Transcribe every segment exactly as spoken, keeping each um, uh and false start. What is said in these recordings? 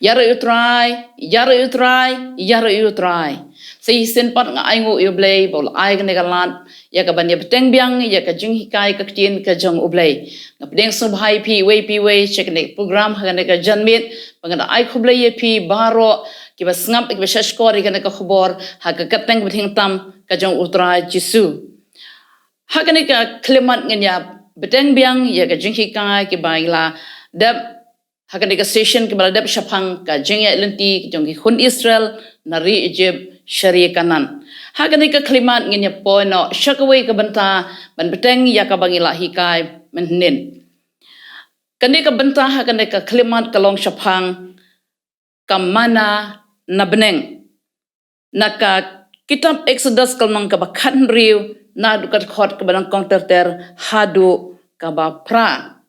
Ïaroh ïa u Trai, ïaroh ïa u Trai, ïaroh ïa u Trai. Sa shisien pat nga ainguh ïa u Blei ba u la ai kane ka lad ïa ka ban ïa bteng biang ïa ka jinghikai ka ktien ka jong u Blei. Nga pdiang sngewbha ïa phi iwei pa iwei sha kane ka program ha kane ka janmiet, ba nga da ai khublei ïa phi baroh kiba sngap, kiba shahshkor ïa kane ka khubor ha ka kyrteng kaba thiang tam ka jong u Trai Jisu. Ha kane ka khyllipmat ngin ïa bteng biang ïa ka jinghikai kiba ngi la dep ha kane ka session kiba la dep shaphang ka jingïaid lynti jong ki khun Israel na ri Egypt sha ri Kanaan. Ha kane ka khyllipmat ngin ïa poi noh sha kawei ka bynta ban bteng ïa kaba ngi la hikai mynhynnin. Kane ka bynta ha kane ka khyllipmat ka long shaphang ka manna na bneng. Na ka kitab Exodus ka lynnong kaba khathynriew, naduh ka dkhot kaba nyngkong ter ter haduh kaba phra.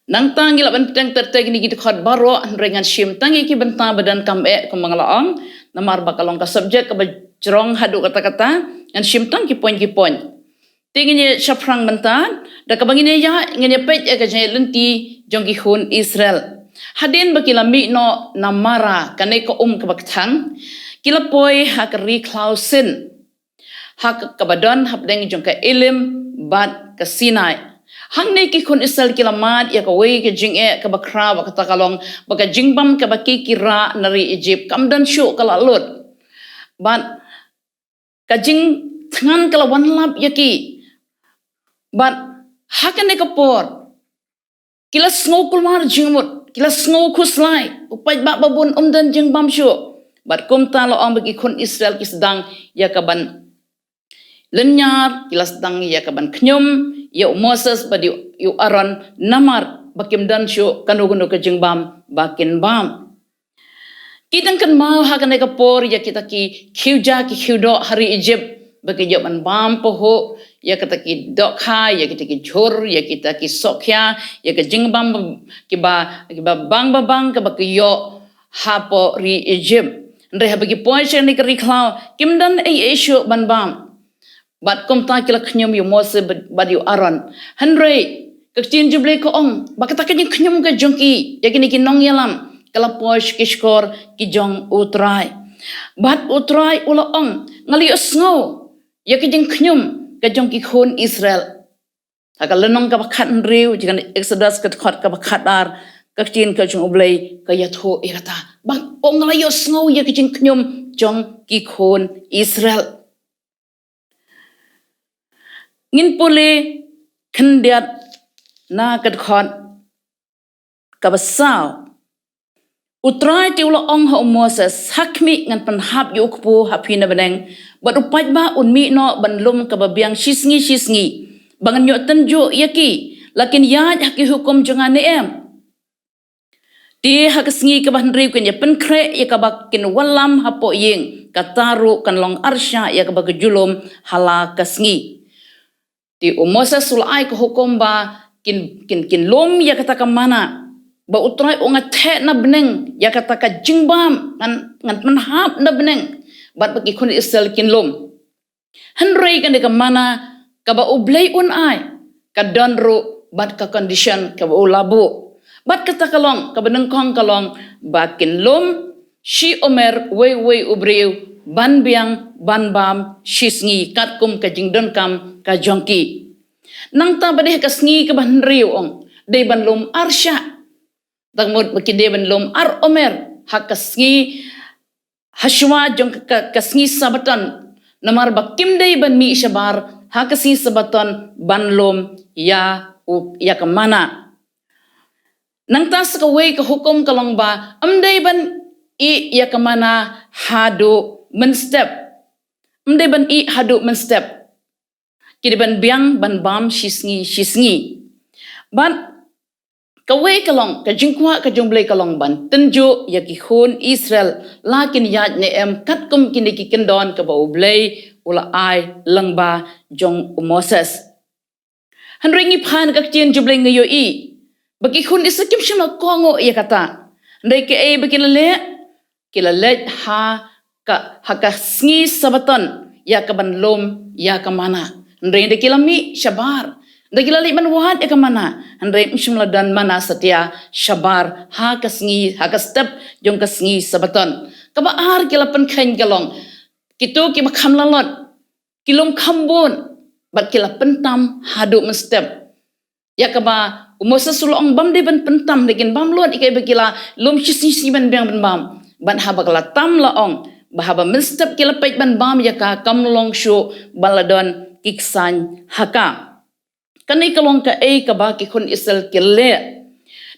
Nangta ngi lah ban bteng ter ter kine ki dkhot baroh, hynrei ngan shim tang ïa ki bynta ba donkam eh kumba nga la ong, namar ba ka long ka subject kaba jrong haduh katta katta, ngan shim tang ki point ki point. Te ngin ïa shaphrang mynta da kaba ngin ïa, ngin ïa peit ïa ka jingïaid lynti jong ki khun Israel. Hadien ba ki la mih noh na Mara, kane ka um kaba kthang, ki la poi ha ka ri khlaw Sin, ha ka, kaba don hapdeng jong ka Elim bad ka Sinai. Hangne ki khun Israel ki la mad ïa kawei ka jingeh kaba khraw, ba kata ka long ba ka jingbam kaba ki, ki rah na ri Egypt kam don shuh, ka la lut. Bad ka jingthngan ka la wanlap ïa ki. Bad ha kane ka por ki la sngew kulmar jingmut, ki la sngew khuslai, u paidbah ba bun um don jingbam shuh. Bad kumta la ong ba ki khun Israel ki sdang ïa ka ban lynñiar, ki la sdang ïa ka ban khñium ïa u Moses bad ïa u Aaron, namar ba kim don shuh kano kano ka jingbam ba kin bam. Ki dang kynmaw ha kane ka por ïa kita ki khiew ja ki khiew doh ha ri Egypt, ba ki ïoh ban bam pahuh ïa kita ki dohkha, ïa kita ki jhur, ïa kita ki sohkhia, ïa ka jingbam ba, kiba, kiba bang ba bang kaba ki ïoh hapoh ri Egypt. Hynrei haba ki poi sha kane ka ri khlaw, kim don ei ei shuh ban bam. Bad kumta ki la khñium ïa u Moses bad, bad ïa u Aaron. Hynrei ka ktien jong u Blei ka ong ba kata ka jingkhñium ka jong ki ïa kine ki nongïalam ka la poi sha ki shkor ki jong u Trai. Bad u Trai u la ong, nga la ïohsngew ïa ka jingkhñium ka jong ki khun Israel. Ha ka lynnong kaba khathynriew jong ka Exodus, ka dkhot kaba khatar, ka ktien ka jong u Blei ka ïathuh ïa kata, ba u ong, nga la ïohsngew ïa ka jingkhñium jong ki khun Israel. Ngin pule khyndiat na ka dkhot kaba saw. U Trai te u la ong ha u Moses, ha khmih ngan pynhap ïa u kpu ha phi na bneng, bad u paidbah un mih noh ban lum kaba biang shisngi shisngi, ba ngan ïoh tynjuh ïa ki, la kin ïaid ha ki hukum jong nga ne em? Te ha ka sngi kaba hynriew kin ïa pynkhreh ïa kaba kin wallam hapoh ïing, kata ruh kan long arshah ïa kaba ka julum ha la ka sngi. Te u Moses u la ai ka hukum ba kin, kin, kin lum ïa kata ka manna. Ba u Trai u ong, nga theh na bneng ïa kata ka jingbam, ngan, ngan pynhap na bneng, bad ba ki khun Israel kin lum. Hynrei kane ka manna kaba u Blei un ai, ka don ruh bad ka condition kaba u la buh. Bad kata ka long, kaba nyngkong ka long ba kin lum shi omer uwei uwei u briew ban biang ban bam shisngi katkum ka jingdonkam ka jong ki. Nangta ba dei ha ka sngi kaba hynriew, ong, dei ban lum arshah. Tang mut ba ki dei ban lum ar omer ha ka sngi, hashwa jong ka, ka, ka sngi Sabaton. Namar ba kim dei ban mih shabar ha ka sngi Sabaton ban lum ïa u, ïa ka manna. Nangta sa kawei ka hukum ka long ba ym dei ban ih ïa ka manna haduh mynstep. Ym dei ban ih haduh mynstep. Ki dei ban biang ban bam shisngi shisngi. Bad kawei ka long, ka jingkwah ka jong u Blei ka long ban tynjuh ïa ki khun Israel, la kin ïaid ne em katkum kine ki kyndon kaba u Blei u la ai lyngba jong u Moses. Hynrei ngi phan ka ktien jong u Blei ngi ïohi ba ki khun Israel kim shym la kohnguh ïa kata. Hynrei kaei ba ki la leh, ki la leit ha ka, ha ka sngi Sabaton ïa ka ban lum ïa ka manna. Hynrei da ki la mih shabar, Da ki la leit ban wad ïa ka manna, hynrei ym shym la don manna satia shabar ha ka sngi, ha ka step jong ka sngi Sabaton. Kaba ar ki la pynkheiñ ka long, kito kiba kham lalot, ki lum kham bun, bad ki la pyntam haduh mynstep. Ïa kaba u Moses u la ong bym dei ban pyntam, da kin bam lut ïa kiba ki la lum shi sngi shi sngi ban biang ban bam. Bad haba ka la tam la ong ba haba mynstep ki la peit ban bam ïa ka, kam long shuh ba la don ki ksain ha ka. Kane ka long kaei kaba ki khun Israel ki leh.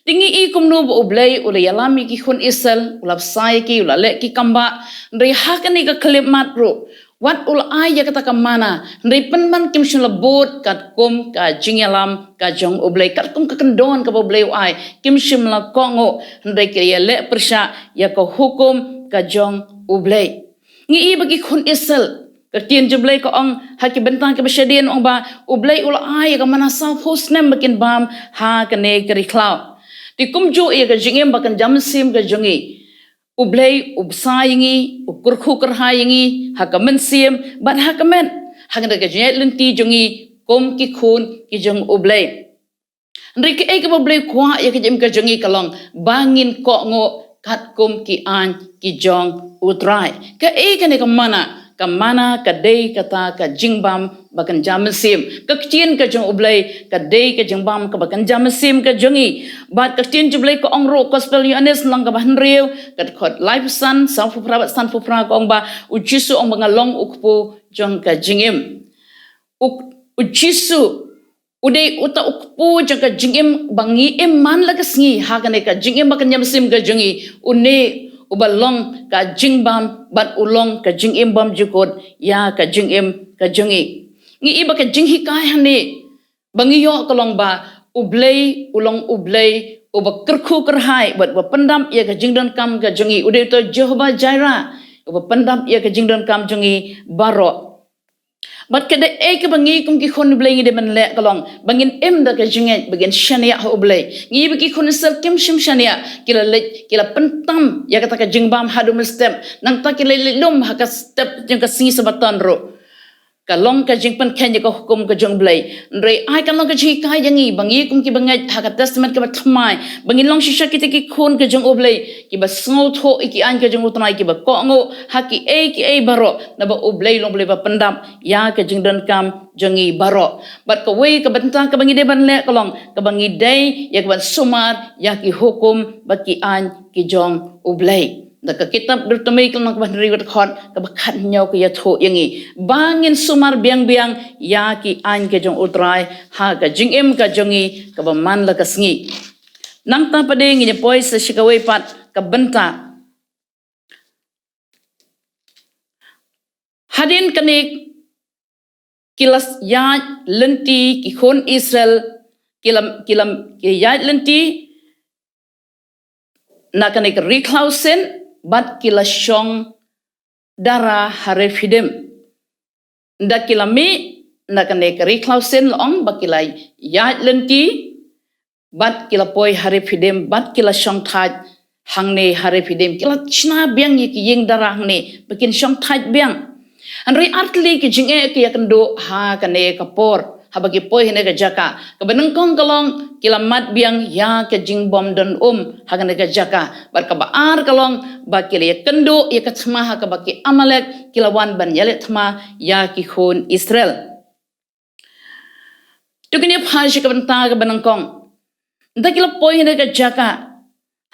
Te ngi i kumno ba U Blei u la ïalam ïa ki khun Israel, u la bsa ïa ki, u la leh ki kam ba. Hynrei ha kane ka khyllipmat ruh, wat u la ai ïa kata ka manna, hynrei pynban kim shym la bud katkum ka jingïalam ka jong U Blei, katkum ka kyndon kaba U Blei u ai, kim shym la kohnguh, hynrei ki ïaleh pyrshah ïa ka hukum ka jong U Blei. Ngi i ba ki khun Israel, ka ktien jong U Blei ka ong ha ki bynta kiba shadien, ong ba U Blei u la ai ïa ka manna sawphew snem ba kin bam ha kane ka ri khlaw. Te kumjuh ïa ka jingim ba kynja mynsiem ka jong ngi, U Blei u bsa ïa ngi, u kyrkhu kyrhai ïa ngi ha ka mynsiem bad ha ka met, ha kane ka jingïaid lynti jong ngi kum ki khun ki jong U Blei. Hynrei kaei kaba U Blei u kwah ïa ka jingim ka jong ngi ka long ba ngin kohnguh katkum ki aiñ ki jong U Trai. Kaei kane ka manna? Ka manna ka dei kata ka jingbam ba kynja mynsiem. Ka ktien ka jong U Blei ka dei ka jingbam kaba kynja mynsiem ka jong ngi. Bad ka ktien jong U Blei ka ong ruh, Gospel Ïoannis lynnong kaba hynriew, ka dkhot laiphew san, sawphew phra bad sanphew phra, ka ong ba U Jisu u ong ba nga long u kpu jong ka jingim. U, U Jisu u dei uta u kpu jong ka jingim ba ngi im man la ka sngi ha kane ka jingim ba kynja mynsiem ka jong ngi. Une uba long ka jingbam bad u long ka jingim bymjukut ïa ka jingim ka jong ngi. Ngi i ba ka jinghikai hangne ba ngi ïoh ka long ba U Blei u long U Blei uba kyrkhu kyrhai bad uba pyndap ïa ka jingdonkam ka jong ngi. U dei uta Jehovah Jireh uba pyndap ïa ka jingdonkam jong ngi baroh. Bad kaei kaba ngi kum ki khun U Blei ngi dei ban leh ka long ba ngin im da ka jingngeit ba ngin shaniah ha U Blei. Ngi i ba ki khun Israel kim shym shaniah, ki la leit, ki la pyntam ïa kata ka jingbam haduh mynstep. Nangta ki la leit lum ha ka step jong ka sngi Sabaton ruh. Ka long ka jingpynkheiñ ïa ka hukum ka jong U Blei. Hynrei ai kan long ka jinghikai ïa ngi ba ngi kum kiba ngeit ha ka Testament kaba thymmai, ba ngin long shisha kita ki khun ka jong U Blei kiba sngewthuh ïa ki aiñ ka jong U Trai, kiba kohnguh ha kiei kiei baroh, naba U Blei u long U Blei ba pyndap ïa ka jingdonkam jong ngi baroh. Bad kawei ka bynta kaba ngi dei ban leh ka long kaba ngi dei ïa ka ban sumar ïa ki hukum bad ki aiñ ki jong U Blei. Da ka kitab Deuteronomi ka lynnong kaba hynriew, ka dkhot kaba khathynñiew ka ïathuh ïa ngi ba ngin sumar biang biang ïa ki aiñ ki jong U Trai ha ka jingim ka jong ngi kaba man la ka sngi. Nangta pat de ngin ïa poi sa sha kawei pat ka bynta. Hadien kane ki la ïaid lynti, ki khun Israel ki la, ki la, ki ïaid lynti na kane ka ri khlaw sin bad ki la shong dara ha Rephidim. Da ki la mih na kane ka ri khlaw sin, la ong ba ki la ïaid lynti bad ki la poi ha Rephidim bad ki la shong thait hangne ha Rephidim. Ki la shna biang ïa ki ïing dara hangne ba kin shong thait biang. Hynrei ar tylli ki jingeh ki ïakynduh ha kane ka por haba ki poi ha kane ka jaka. Kaba nyngkong ka long ki la mad biang ïa ka jingbym don um ha kane ka jaka. Bad kaba ar ka long ba ki la ïakynduh ïa ka thma ha kaba ki Amalek ki la wan ban ïaleh thma ïa ki khun Israel. To ngin ïa phai sha ka bynta kaba nyngkong. Da ki la poi ha kane ka jaka,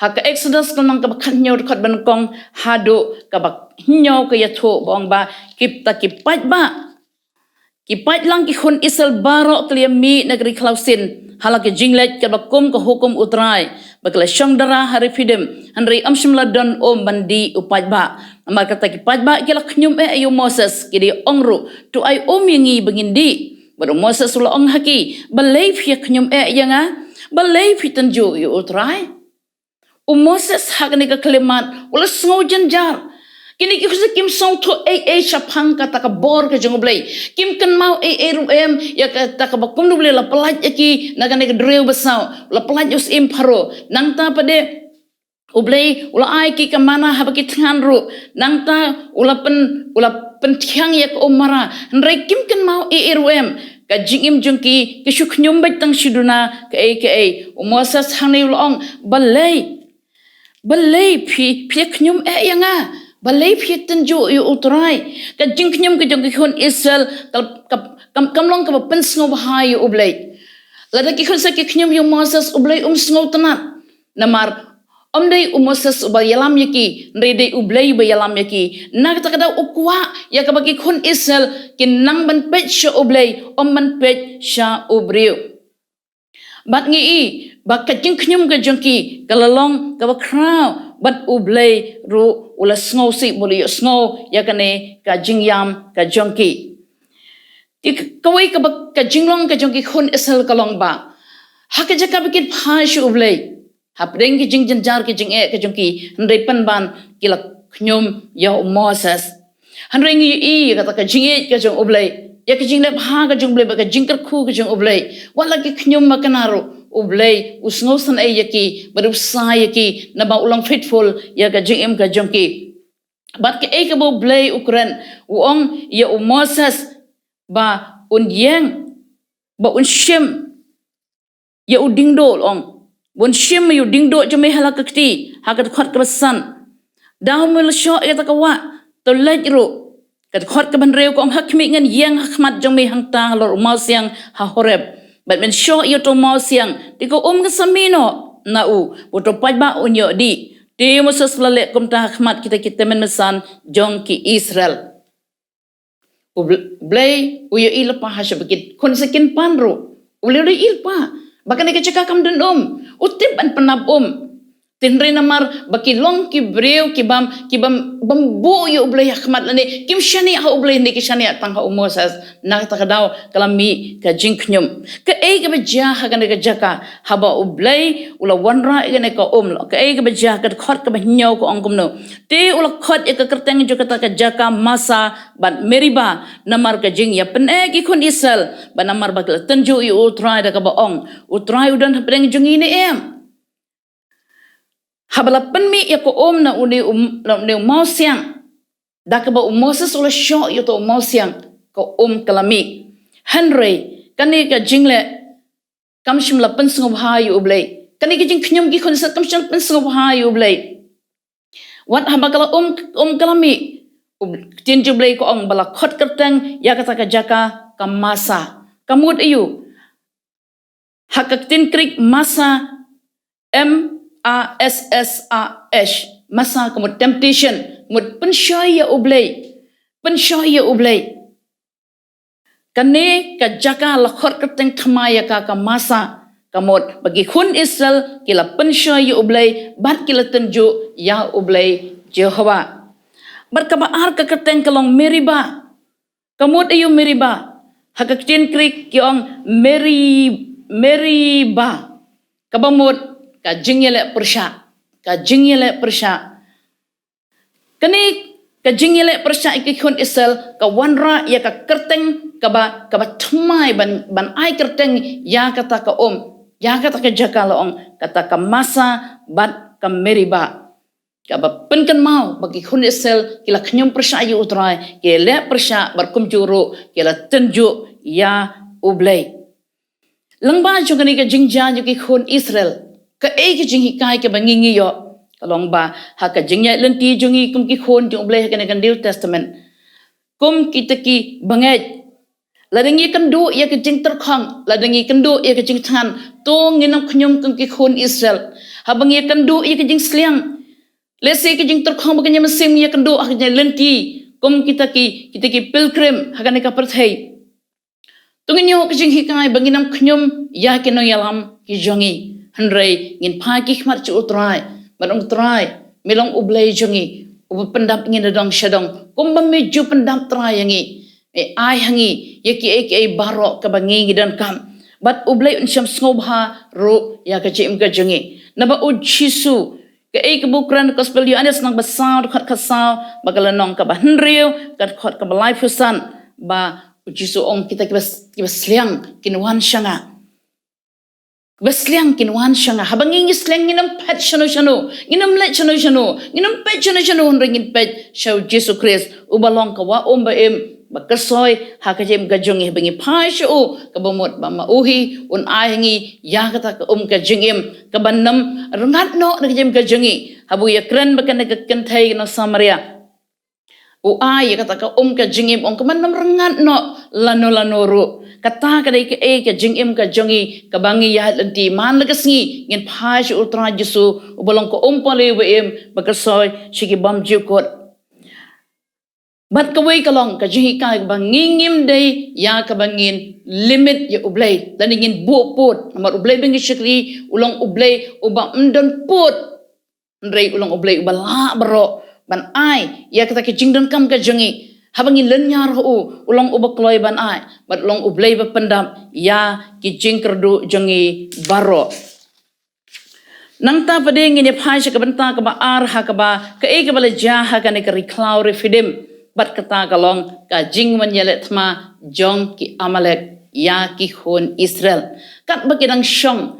ha ka Exodus ka lynnong kaba khathynñiew, dkhot ba nyngkong haduh kaba hynñiew ka ïathuh ba ong ba kita ki paidbah, ki paidlang ki khun Israel baroh ki la ïa mih na ka ri khlaw sin ha la ka jingleit kaba kum ka hukum U Trai, ba ki la shong dara ha Rephidim. Hynrei ym shym la don um ban dih u paidbah. Namar kata ki paidbah ki la khñium eh ïa u Moses, ki da ong ruh, to ai um ïa ngi ba ngin dih. Bad u Moses u la ong ha ki, balei phi ïa khñium eh ïa nga? Balei phi tynjuh ïa U Trai? U Moses ha kane ka khyllipmat u la sngew jynjar. Kine ki khun Israel kim sngewthuh ei ei shaphang kata ka bor ka jong U Blei. Kim kynmaw ei ei ruh em ïa kata kaba kumno U Blei u la pyllait ïa ki na kane ka duriaw basaw, u la pyllait ïa u syiem Pharaoh. Nangta pat de U Blei u la ai ki ka manna haba ki thngan ruh. Nangta u la pyn, u la pynthiang ïa ka um Mara. Hynrei kim kynmaw ei ei ruh em. ka jingim jong ki, ki shu khñium beit tang shu duna kaei kaei. U Moses hangne u la ong, balei, balei phi, phi khñium eh ïa nga, balei phi tynjuh ïa U Trai. Ka jingkhñium ka jong ki khun Israel ka, ka, kam, kam long kaba pynsngewbha ïa U Blei. Lada ki khun Israel ki khñium ïa u Moses, U Blei um sngewtynnat. Namar ym dei u Moses uba ïalam ïa ki, hynrei dei U Blei uba ïalam ïa ki. Na kata ka daw u kwah ïa kaba ki khun Israel kin nang ban peit sha U Blei, ym ban peit sha u briew. Bad ngi i ba ka jingkhñium ka jong ki ka la long kaba khraw, bad U Blei ruh u la sngewsih, u la ïohsngew ïa kane ka jingïam ka jong ki. Te kawei kaba ka jinglong ka jong ki khun Israel ka long ba ha ka jaka ba kin phai sha U Blei, hapdeng ki jingjynjar ki jingeh ka jong ki, hynrei pynban ki la khñium ïa u Moses. Hynrei ngi i ïa kata ka jingïeit ka jong U Blei, ïa ka jingleh bha ka jong U Blei, bad ka jingkyrkhu ka jong U Blei. Wat la ki khñium ba kane ruh U Blei u sngewsynei ïa ki, bad u bsa ïa ki, naba u long faithful ïa ka jingim ka jong ki. Bad kaei kaba U Blei u kren, u ong ïa u Moses ba un ïeng, ba un shim ïa u diengduh, u ong, ba un shim ïa u diengduh jong me ha la ka kti, ha ka dkhot kaba san. Daw me la shoh ïa kata ka wah, to leit ruh. Ka dkhot kaba hynriew ka ong, ha khmih, ngan ïeng ha khmat jong me hangta halor u mawsiang ha Horeb. Bad men shoh ïa uto u mawsiang, te ka um kan sa mih noh na u, bad uto u paidbah un ïoh dih. Te u Moses u la leh kumta ha khmat kita ki tymmen basan jong ki Israel. U Bl-, Blei u ïohi lypa ha shaba ki khun Israel kin pan ruh. U Blei u ïohi lypa ba kane ka jaka kam don um. U tip ban pyndap um. Te hynrei namar ba ki long ki briew ki bym, ki bym, bym buh ïa U Blei ha khmat lane kim shaniah ha U Blei, ne ki shaniah tang ha u Moses. Na kata ka daw ka la mih ka jingkhñium. Kaei kaba jia ha kane ka jaka haba U Blei u la wanrah ïa kane ka um? Kaei kaba jia? Ka dkhot kaba hynñiew ka ong kumno: Te u la khot ïa ka kyrteng jong kata ka jaka Masa bad Meriba, namar ka jingïapyneh ki khun Israel, bad namar ba ki la tynjuh ïa U Trai da kaba ong, U Trai u don hapdeng jong ngi ne em? Haba la pynmih ïa ka um na une u, na une u mawsiang, da kaba u Moses u la shoh ïa uto u mawsiang, ka um ka la mih. Hynrei kane ka jingleh kam shym la pynsngewbha ïa U Blei. Kane ka jingkhñium ki khun Israel kam shym la pynsngewbha ïa U Blei. Wat haba ka la um, um ka la mih, u, ka ktien jong U Blei ka ong ba la khot kyrteng ïa kata ka jaka ka Masa. Ka mut aïu? Ha ka ktien Greek Masa, M A S S A H. Masa ka mut temptation, ka mut pynshoi ïa U Blei. Pynshoi ïa U Blei. Kane ka jaka la khot kyrteng thymmai ïa ka ka Masa, ka mut ba ki khun Israel ki la pynshoi ïa U Blei bad ki la tynjuh ïa U Blei Jehobah. Bad kaba ar ka kyrteng ka long Meriba. Ka mut aïu Meriba? Ha ka ktien Greek ki ong Meri, Meriba. Kaba mut ka jingïaleh pyrshah. Ka jingïaleh pyrshah. Kane ka jingïaleh pyrshah ïa ki khun Israel ka wanrah ïa ka kyrteng kaba, kaba thymmai ban, ban ai kyrteng ïa kata ka um, ïa kata ka jaka, la ong kata ka Masa bad ka Meriba. Kaba pynkynmaw ba ki khun Israel ki la khñium pyrshah ïa U Trai, ki leh pyrshah bad kumjuh ruh ki la tynjuh ïa U Blei. Lyngba jong kane ka jingjia jong ki khun Israel, kaei ka jinghikai kaba ngi, ngi ïoh? Ka long ba ha ka jingïaid lynti jong ngi kum ki khun jong U Blei ha kane ka New Testament, kum kita ki bangeit, lada ngi ïakynduh ïa ka jingtyrkhong, lada ngi ïakynduh ïa ka jingthngan, to ngin ym khñium kum ki khun Israel. Haba ngi ïakynduh ïa ka jingsliang, lehse ka jingtyrkhong ba ka ïa mynsiem, ngi ïakynduh ha ka jingïaid lynti kum kita ki, kita ki pilgrim ha kane ka pyrthei. To ngin ïoh ka jinghikai ba ngin ym khñium ïa ki nongïalam ki jong ngi. Hynrei ngin phai ki khmat sha U Trai, ban ong, Trai, me long U Blei jong ngi, uba pyndap ngi na dong sha dong, kumba me ju pyndap Trai ïa ngi. Me ai ha ngi ïa kiei kiei baroh kaba ngi, ngi donkam. Bad U Blei un shym sngewbha ruh ïa ka jingim ka jong ngi. Naba U Jisu, kaei kaba u kren, Gospel Ïoannis lynnong ba saw, dkhot khatsaw, ba ka lynnong kaba hynriew, ka dkhot kaba laiphew san, ba U Jisu u ong, kita kiba, kiba sliang kin wan sha nga. Kiba sliang kin wan sha nga. Haba ngi, ngi sliang ngin ym phet shano shano, ngin ym leit shano shano, ngin ym peit shano shano, hynrei ngin peit sha U Jisu Khrist, uba long ka wah um ba im, ba kyrsoi ha ka jingim ka jong ngi, haba ngi phai sha u, kaba mut ba ma u hi un ai ha ngi ïa kata ka um ka jingim, kaban ym rngat noh na ka jingim ka jong ngi. Haba u ïakren bad kane ka kynthei na Samaria, u ai ïa kata ka um ka jingim, ong kaban ym rngat noh lano lano ruh. Kata ka dei kaei ka jingim ka jong ngi, kaba ngi ïaid lynti man la ka sngi ngin phai sha u Trai Jisu, uba long ka um pali ba im, ba kyrsoi sha ki bymjukut. Bad kawei ka long ka jinghikai kaba ngi ngim dei ïa kaba ngin limit ïa U Blei lane ngin buh pud. Namar U Blei ba ngi shakri u long U Blei uba ym don pud. Hynrei u long U Blei uba lah baroh ban ai ïa kata ka jingdonkam ka jong ngi. Haba ngi lynñiar ha u, u long uba kloi ban ai, bad u long U Blei ba pyndap ïa ki jingkyrduh jong ngi baroh. Nangta pat de ngin ïa phai sha ka bynta kaba ar, ha kaba kaei kaba la jia ha kane ka ri khlaw Rephidim, bad kata ka long ka jingwan ïaleh thma jong ki Amalek ïa ki khun Israel. Katba ki dang shong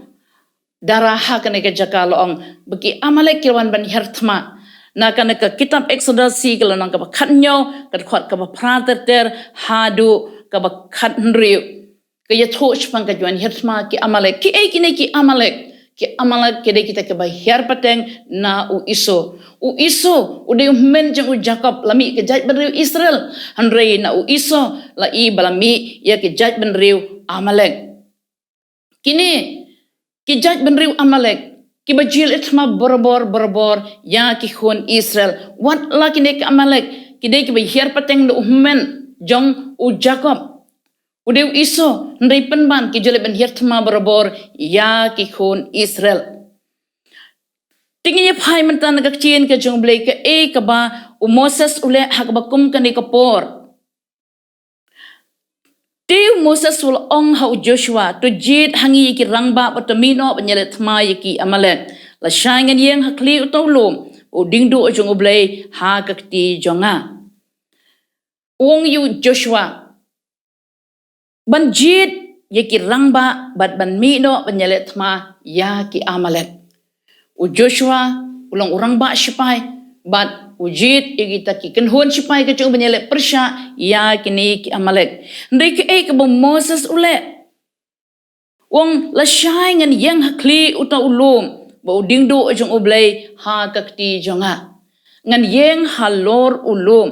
dara ha kane ka jaka, la ong ba ki Amalek ki wan ban hiar thma. Na kane ka kitab Exodus, ka lynnong kaba khathynñiew, ka dkhot kaba phra ter ter haduh kaba khathynriew, ka ïathuh shaphang ka jingwan hiar thma ki Amalek. Kiei kine ki Amalek? Ki Amalek ki dei kita kiba hiar pateng na u Esau. U Esau u dei u hynmen jong u Jakob, la mih ka jaitbynriew Israel. Hynrei na u Esau la i ba la mih ïa ka jaitbynriew Amalek. Kine ki jaitbynriew Amalek kiba ju ïaleh thma barabor barabor ïa ki khun Israel. Wat la kine ki Amalek ki dei kiba hiar pateng na u hynmen jong u Jakob, u dei u Esau, hynrei pynban ki ju leh ban hiar thma barabor ïa ki khun Israel. Te ngin ïa phai mynta na ka ktien ka jong U Blei, kaei kaba u Moses u leh ha kaba kum kane ka por. Te u Moses u la ong ha u Joshua, to jied ha ngi ïa ki rangbah bad to mih noh ban ïaleh thma ïa ki Amalek. Lashai ngan ïeng ha khlieh uta u lum, u diengduh jong U Blei ha ka kti jong nga. U ong ïa u Joshua ban jied ïa ki rangbah bad ban mih noh ban ïaleh thma ïa ki Amalek. U Joshua u long u rangbah shipai bad u jied ïa kita ki kynhun shipai ka jong u ban ïaleh pyrshah ïa kine ki Amalek. Hynrei kaei kaba u Moses u leh? U ong, lashai ngan ïeng ha khlieh uta u lum, bad u diengduh jong U Blei ha ka kti jong nga. Ngan ïeng halor u lum,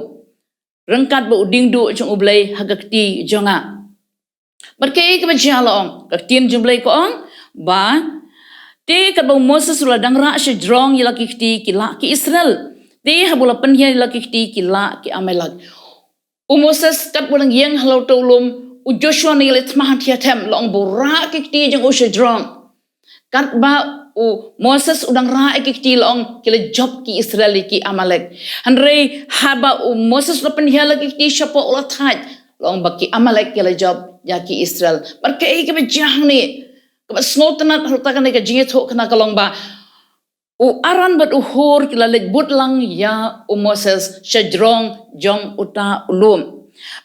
ryngkat bad u diengduh jong U Blei ha ka kti jong nga. Bad kaei kaba jia? La ong, ka ktien jong U Blei ka ong ba, te katba u Moses u la dang rah shajrong ïa la ki kti, ki lah ki Israel. Te haba u la pynhiar ïa la ki kti, ki lah ki Amalek. U Moses katba u dang ïeng halor uta u lum, u Joshua u ïaleh thma hangtei hangtem, la ong ba u rah ki kti jong u shajrong. Katba u Moses u dang rah ïa ki kti, la ong ki la jop ki Israel ïa ki Amalek. Hynrei haba u Moses u la pynhiar la ki kti shapoh, u la thait, la ong ba ki Amalek ki la jop ïa ki Israel. Bad kaei kaba jia hangne? Kaba sngewtynnat halor kata kane ka jingïathuhkhana ka long ba u Aaron bad u Hur ki la leit bud lang ïa u Moses shajrong jong uta u lum.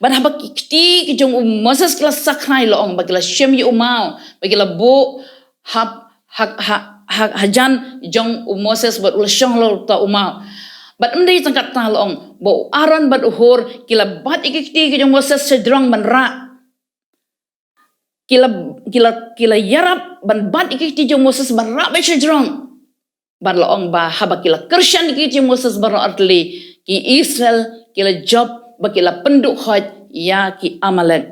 Bad haba ki kti ki jong u Moses ki la sakrai, la ong ba ki la shim ïa u maw, ba ki la buh ha, ha, ha, ha, hajan jong u Moses bad u la shong halor uta u maw. Bad ym dei tang katta, la ong ba u Aaron bad u Hur ki la bat ïa ki kti ki jong u Moses shajrong ban rah. Ki la, ki la, ki la ïarap ban bat ïa ki kti jong u Moses ban rah beit shajrong. Bad la ong ba haba ki la kyrshan ïa ki kti jong u Moses baroh artylli, ki Israel ki la jop bad ki la pynduhkhot ïa ki Amalek.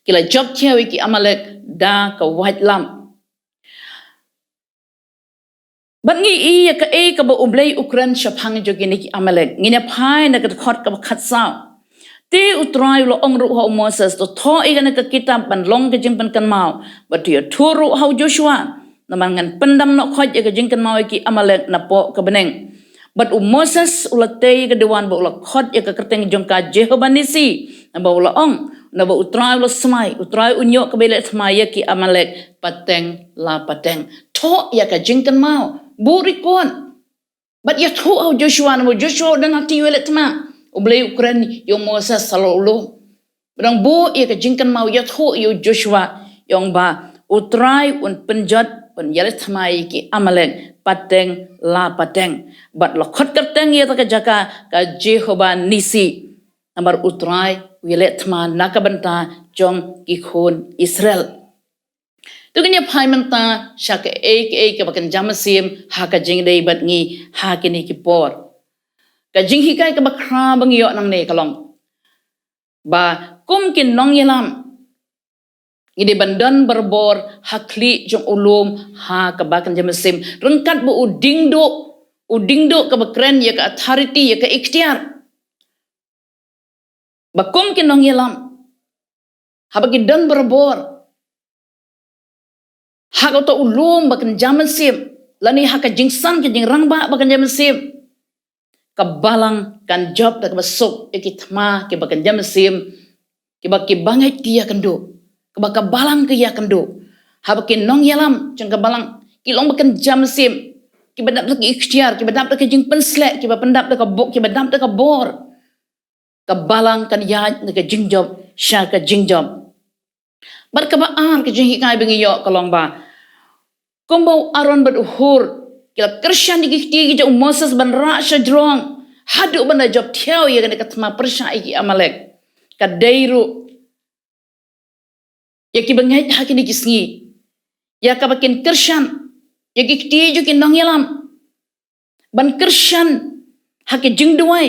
Ki la jop thiaw ïa ki Amalek da ka waitlam. Bad ngi ïohi ïa kaei kaba U Blei u kren shaphang jong kine ki Amalek. Ngin ïa phai na ka dkhot kaba khatsaw. Te U Trai u la ong ruh ha u Moses, to thoh ïa kane ka kitab ban long ka jingpynkynmaw, bad to ïathuh ruh ha u Joshua, namar ngan pyndam noh khoit ïa ka jingkynmaw ïa ki Amalek napoh ka bneng. Bad u Moses u la tei ïa ka duwan bad u la khot ïa ka kyrteng jong ka Jehovah Nissi, naba u la ong, naba U Trai u la smai, U Trai un ïoh kaba ïaleh thma ïa ki Amalek pateng la pateng. Thoh ïa ka jingkynmaw, buh record. Bad ïathuh ha u Joshua, naba u Joshua u don ha ktien ïaleh thma. U Blei u kren ïa u Moses halor u lum. Bad u dang buh ïa ka jingkynmaw, ïathuh ïa u Joshua, ïa ong ba U Trai un pynjot, un ïaleh thma ïa ki Amalek pateng la pateng. Bad la khot kyrteng ïa kata ka jaka ka Jehovah Nissi. namar U Trai u ïaleh thma na ka bynta jong ki khun Israel. To ngin ïa phai mynta sha kaei kaei kaba kynja mynsiem ha ka jingïadei bad ngi ha kine ki por. Ka jinghikai kaba khraw ba ngi ïoh nangne ka long ba kum ki nongïalam ngi dei ban don barabor ha khlieh jong u lum ha kaba kynja mynsiem, ryngkat bad u diengduh, u diengduh kaba kren ïa ka authority, ïa ka iktiar. Ba kum ki nongïalam, haba ki don barabor ha kato u lum ba kynja mynsiem, lane ha ka jingsan ka jingrangbah ba kynja mynsiem, ka balang kan jop da kaba suk ïa ki thma kiba kynja mynsiem, kiba ki bangeit ki ïakynduh, kaba ka balang ki ïakynduh. Haba ki nongïalam jong ka balang ki long ba kynja mynsiem, kiba dap da ki iktiar, kiba dap da ka jingpynsleh, kiba pyndap da ka bor, kiba dap da ka bor, ka balang kan ïaid na ka jingjop sha ka jingjop. Bad kaba ar ka jinghikai ba ngi ïoh ka long ba kumba u Aaron bad u Hur ki la kyrshan ïa ki kti ki jong u Moses ban rah sha jrong haduh ban da jop thiaw ïa kane ka thma pyrshah ïa ki Amalek, ka dei ruh ïa ki bangeit ha kine ki sngi, ïa kaba kin kyrshan ïa ki kti jong ki nongïalam, ban kyrshan ha ki jingduwai,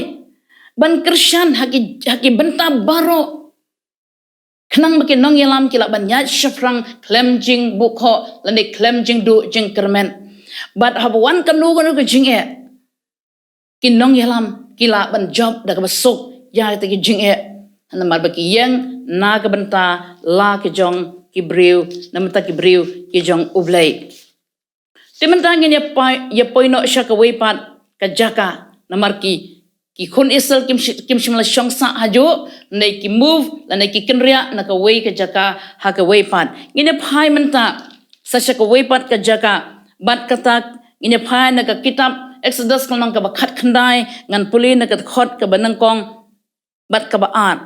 ban kyrshan ha ki, ha ki bynta baroh, khnang ba ki nongïalam ki lah ban ïaid shaphrang khlem jingbuh khoh lane khlem jingduh jingkyrmen. Bad haba wan kano kano ka jingeh, ki nongïalam ki lah ban jop da kaba suk ïa kita ki jingeh, namar ba ki ïeng na ka bynta la ki jong ki briew, na ka bynta ki briew ki jong U Blei. Te mynta ngin ïa poi, ïa poi noh sha kawei pat ka jaka, namar ki, ki khun Israel kim shi-, kim shym la shong sah hajuh, ne ki move lane ki kynriah na kawei ka jaka ha kawei pat. Ngin ïa phai mynta sa sha kawei pat ka jaka, bad kata ngin ïa phai na ka kitab Exodus ka lynnong kaba khatkhyndai, ngan pule na ka dkhot kaba nyngkong bad kaba ar.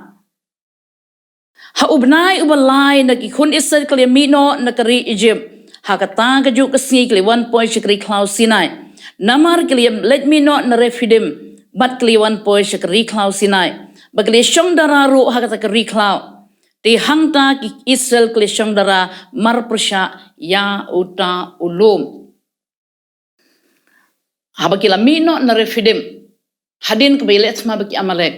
Ha u bnai uba lai na ki khun Israel ki la ïa mih noh na ka ri Egypt, ha kata kajuh ka sngi ki la wan poi sha ka ri khlaw Sinai. Namar ki la ïa leit mih noh na Rephidim bad ki la wan poi sha ka ri khlaw Sinai, ba ki la shong dara ruh ha kata ka ri khlaw. Te hangta ki Israel ki la shong dara mar pyrshah ïa uta u lum. Haba ki la mih noh na Rephidim, hadien kaba ïaleh thma bad ki Amalek,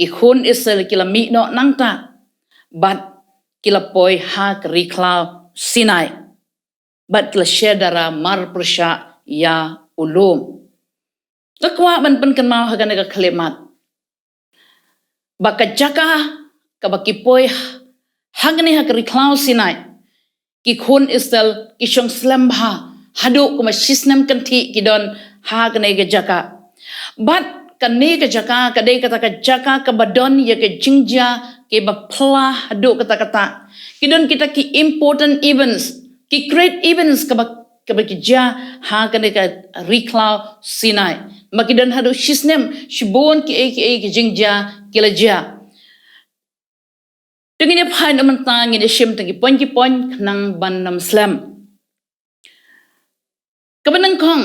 ki khun Israel ki la mih noh nangta, bad ki la poi ha ka ri khlaw Sinai, bad ki la shong dara mar pyrshah ïa u lum. Nga kwah ban pynkynmaw ha kane ka khyllipmat ba ka jaka kaba ki poi hangne ha ka ri khlaw Sinai, ki khun Israel ki shong slem bha, haduh kumba shisnem kynthih ki don ha kane ka jaka. Bad kane ka jaka ka dei kata ka jaka kaba don ïa ka jingjia kiba phylla haduh katta katta. Ki don kita ki important events, ki great events kaba, kaba ki jia ha kane ka ri khlaw Sinai. Ba ki don haduh shisnem, shibun kiei kiei ki jingjia ki la jia. Te ngin ïa phai na mynta, ngin ïa shim tang ki point ki point khnang ban nym slem. Kaba nyngkong,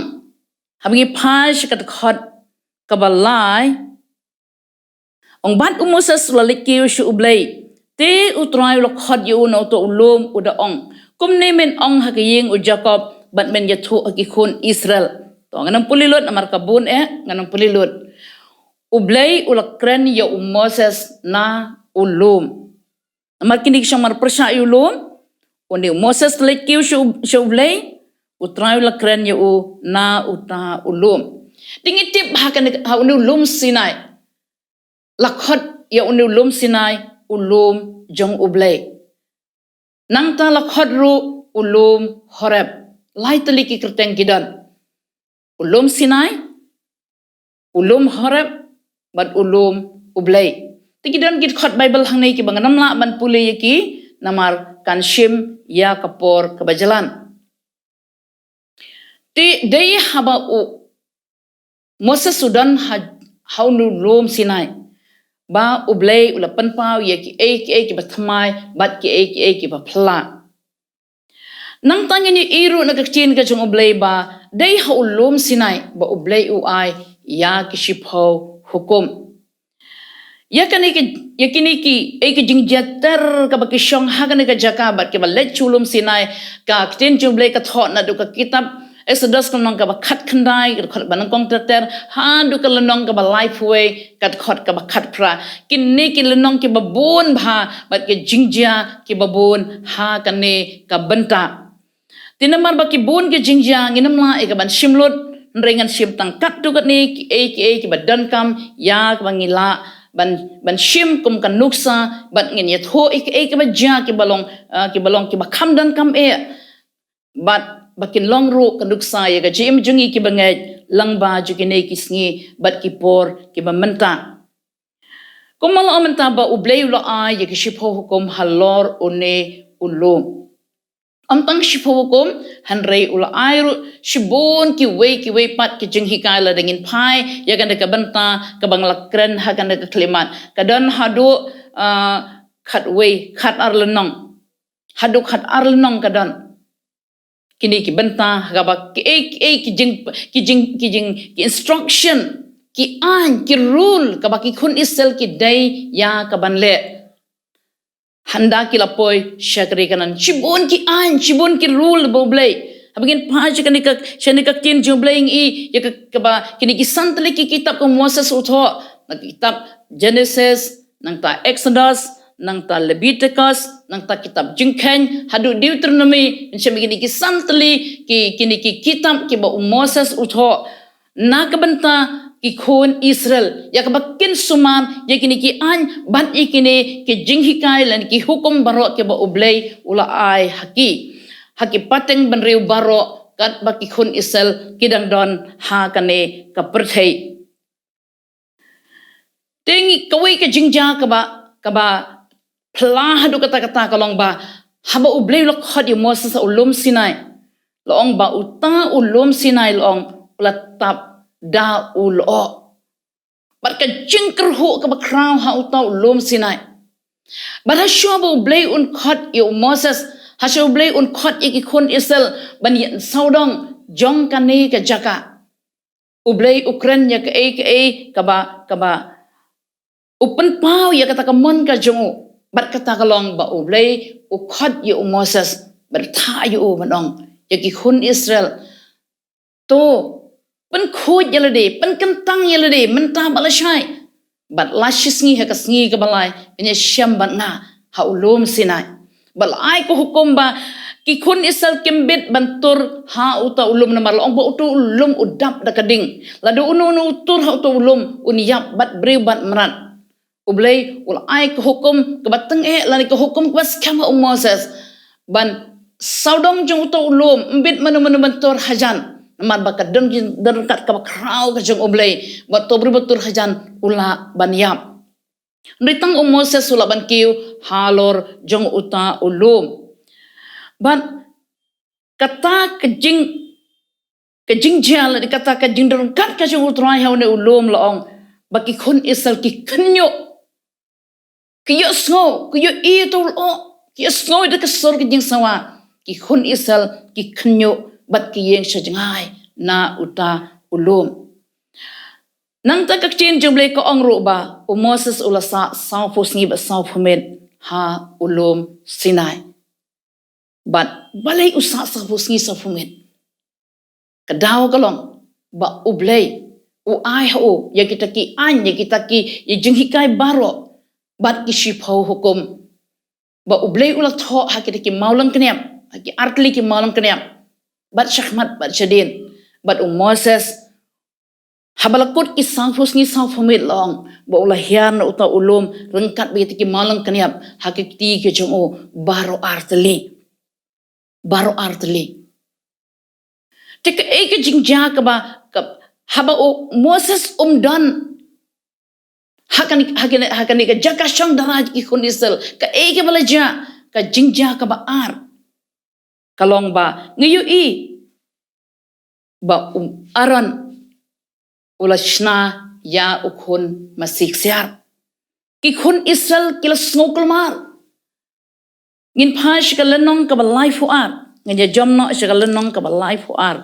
haba ngi phai sha ka dkhot kaba lai, ong, bad u Moses u la leit kiew sha U Blei, te U Trai u la khot ïa u na uto u lum, u da ong, kumne men ong ha ka ïing u Jakob, bad men ïathuh ha ki khun Israel. To, ngan ym pule lut namar ka bun eh, ngan ym pule lut. U Blei u la kren ïa u Moses na u lum. Namar kine ki shong mar pyrshah ïa u lum, une u Moses leit kiew sha U, sha U Blei, U Trai u la kren ïa u na uta u lum. Te ngi tip ha kane, ha une u lum Sinai, la khot ïa une u lum Sinai u lum jong U Blei. Nangta la khot ruh u lum Horeb. Lai tylli ki kyrteng ki don. U lum Sinai, u lum Horeb, bad u lum U Blei. Te ki don ki dkhot Baibl hangne kiba ngan ym lah ban pule ïa ki, namar kan shim ïa ka por kaba jlan. Te dei haba u Moses u don ha, ha une u lum Sinai, ba U Blei u la pynpaw ïa kiei kiei kiba thymmai bad kiei kiei kiba phylla. Nangta ngin ïohi ruh na ka ktien ka jong U Blei ba dei ha u lum Sinai ba U Blei u ai ïa ki shiphew hukum. Ïa kane ka, ïa kine ki, ïa ki jingjia ter kaba ki shong ha kane ka jaka bad kiba leit sha u lum Sinai, ka ktien jong U Blei ka thoh naduh ka kitab Exodus ka lynnong kaba khatkhyndai, ka dkhot ba nyngkong ter ter, haduh ka lynnong kaba laiphew wei, ka dkhot kaba khatphra. Kine ki lynnong kiba bun bha, bad ki jingjia kiba bun ha kane ka bynta. Te namar ba ki bun ki jingjia, ngin ym lah ïa ka ban shim lut, hynrei ngan shim tang katto katne kiei kiei kiba donkam ïa kaba ngi lah ban, ban shim kum ka nuksa, bad ngin ïathuh ïa kiei kiba jia kiba long, ah, kiba long kiba kham donkam eh. Bad ba kin long ruh ka nuksa ïa ka jingim jong ngi kiba ngeit lyngba jong kine ki sngi bad ki por kiba mynta. Kumba la ong mynta ba U Blei u la ai ïa ki shiphew hukum halor une u lum. Ym tang shiphew hukum, hynrei u la ai ruh shibun kiwei kiwei pat ki jinghikai. Lada ngin phai ïa kane ka bynta kaba nga la kren ha kane ka khyllipmat, ka don haduh, ah, khatwei, khatar lynnong. Haduh khatar lynnong ka don. Kine ki bynta, ha kaba kiei kiei ki jing, ki jing, ki jing, ki instruction, ki aiñ, ki rule kaba ki khun Israel ki dei ïa ka ban leh. Hynda ki la poi sha ka ri Kanaan, shibun ki aiñ, shibun ki rule ba U Blei. Haba ngin phai sha kane ka, sha kane ka ktien jong U Blei ngi ïohi ïa ka, kaba kine ki san tylli ki kitab kaba u Moses u thoh, na ka kitab Genesis, nangta Exodus, nangta Leviticus, nangta kitab Jingkheiñ haduh Deuteronomy, ngin shem ïa kine ki san tylli ki, kine ki kitab kiba u Moses u thoh na ka bynta ki khun Israel, ïa kaba kin sumar ïa kine ki aiñ bad ïa kine ki jinghikai lane ki hukum baroh kiba U Blei u la ai ha ki, ha ki pateng bynriew baroh katba ki khun Israel ki dang don ha kane ka pyrthei. Te ngi, kawei ka jingjia kaba, kaba phylla haduh katta katta ka long ba haba U Blei u la khot ïa u Moses ha u lum Sinai, la ong ba uta u lum Sinai, la ong, u la tap da u lyoh. Bad ka jingkyrhuh kaba khraw ha uta u lum Sinai. Bad ha shuwa ba U Blei un khot ïa u Moses, ha shuwa U Blei un khot ïa ki khun Israel ban ïeng sawdong jong kane ka jaka, U Blei u kren ïa kaei kaei kaba, kaba u pynpaw ïa kata ka mon ka jong u. Bad kata ka long ba U Blei u khot ïa u Moses, bad u thah ïa u ban ong ïa ki khun Israel, to pynkhuid ïa lade, pynkyntang ïa lade mynta bad lashai, bad la shisngi ha ka sngi kaba lai phin ïashem bad nga ha u lum Sinai. Bad la ai ka hukum ba ki khun Israel kim bit ban tur ha uta u lum, namar la ong ba uta u lum u dap da ka ding. Lada uno uno u tur ha uta u lum un ïap, bad briew bad mrad. U Blei u la ai ka hukum kaba tyngeh lane ka hukum kaba skhem ha u Moses ban sawdong jong uta u lum, ym bit mano mano ban tur hajan, namar ba ka don, don ryngkat kaba khraw ka jong U Blei ba uta u briew ba tur hajan u lah ban ïap. Hynrei tang u Moses u lah ban kiew halor jong uta u lum. Bad kata ka jing, ka jingjia lane kata ka jingdon ryngkat ka jong U Trai ha une u lum, la ong ba ki khun Israel ki khynñiuh, ki ïohsngew, ki ïohi ïa uta u lyoh, ki ïohsngew ïa ka sur ka jingsawa. Ki khun Israel ki khynñiuh bad ki ïeng sha jngai na uta u lum. Nangta ka ktien jong U Blei ka ong ruh ba u Moses u la sah sawphew sngi bad sawphew miet ha u lum Sinai. Bad balei u sah sawphew sngi sawphew miet? Ka daw ka long ba U Blei u ai ha u ïa kita ki aiñ, ïa kita ki, ïa jinghikai baroh bad ki shiphew hukum ba U Blei u la thoh ha kita ki mawlyngkniap, ha ki artylli ki mawlyngkniap, bad shakhmat bad shadien. Bad u Moses, haba la kut ki sawphew sngi sawphew miet, la ong ba u la hiar na uta u lum ryngkat bad kita ki mawlyngkniap ha ki kti ki jong u baroh artylli. Baroh artylli. Te kaei ka jingjia kaba, ka, haba u Moses um don ha kane, ha kane, ha kane ka jaka shong dara ki khun Israel, kaei kaba la jia? Ka jingjia kaba ar ka long ba ngi ïohi ba u Aaron u la shna ïa u khun masi ksiar. Ki khun Israel ki la sngew kulmar. Ngin phai sha ka lynnong kaba laiphew ar. Ngin ïa jam noh sha ka lynnong kaba laiphew ar.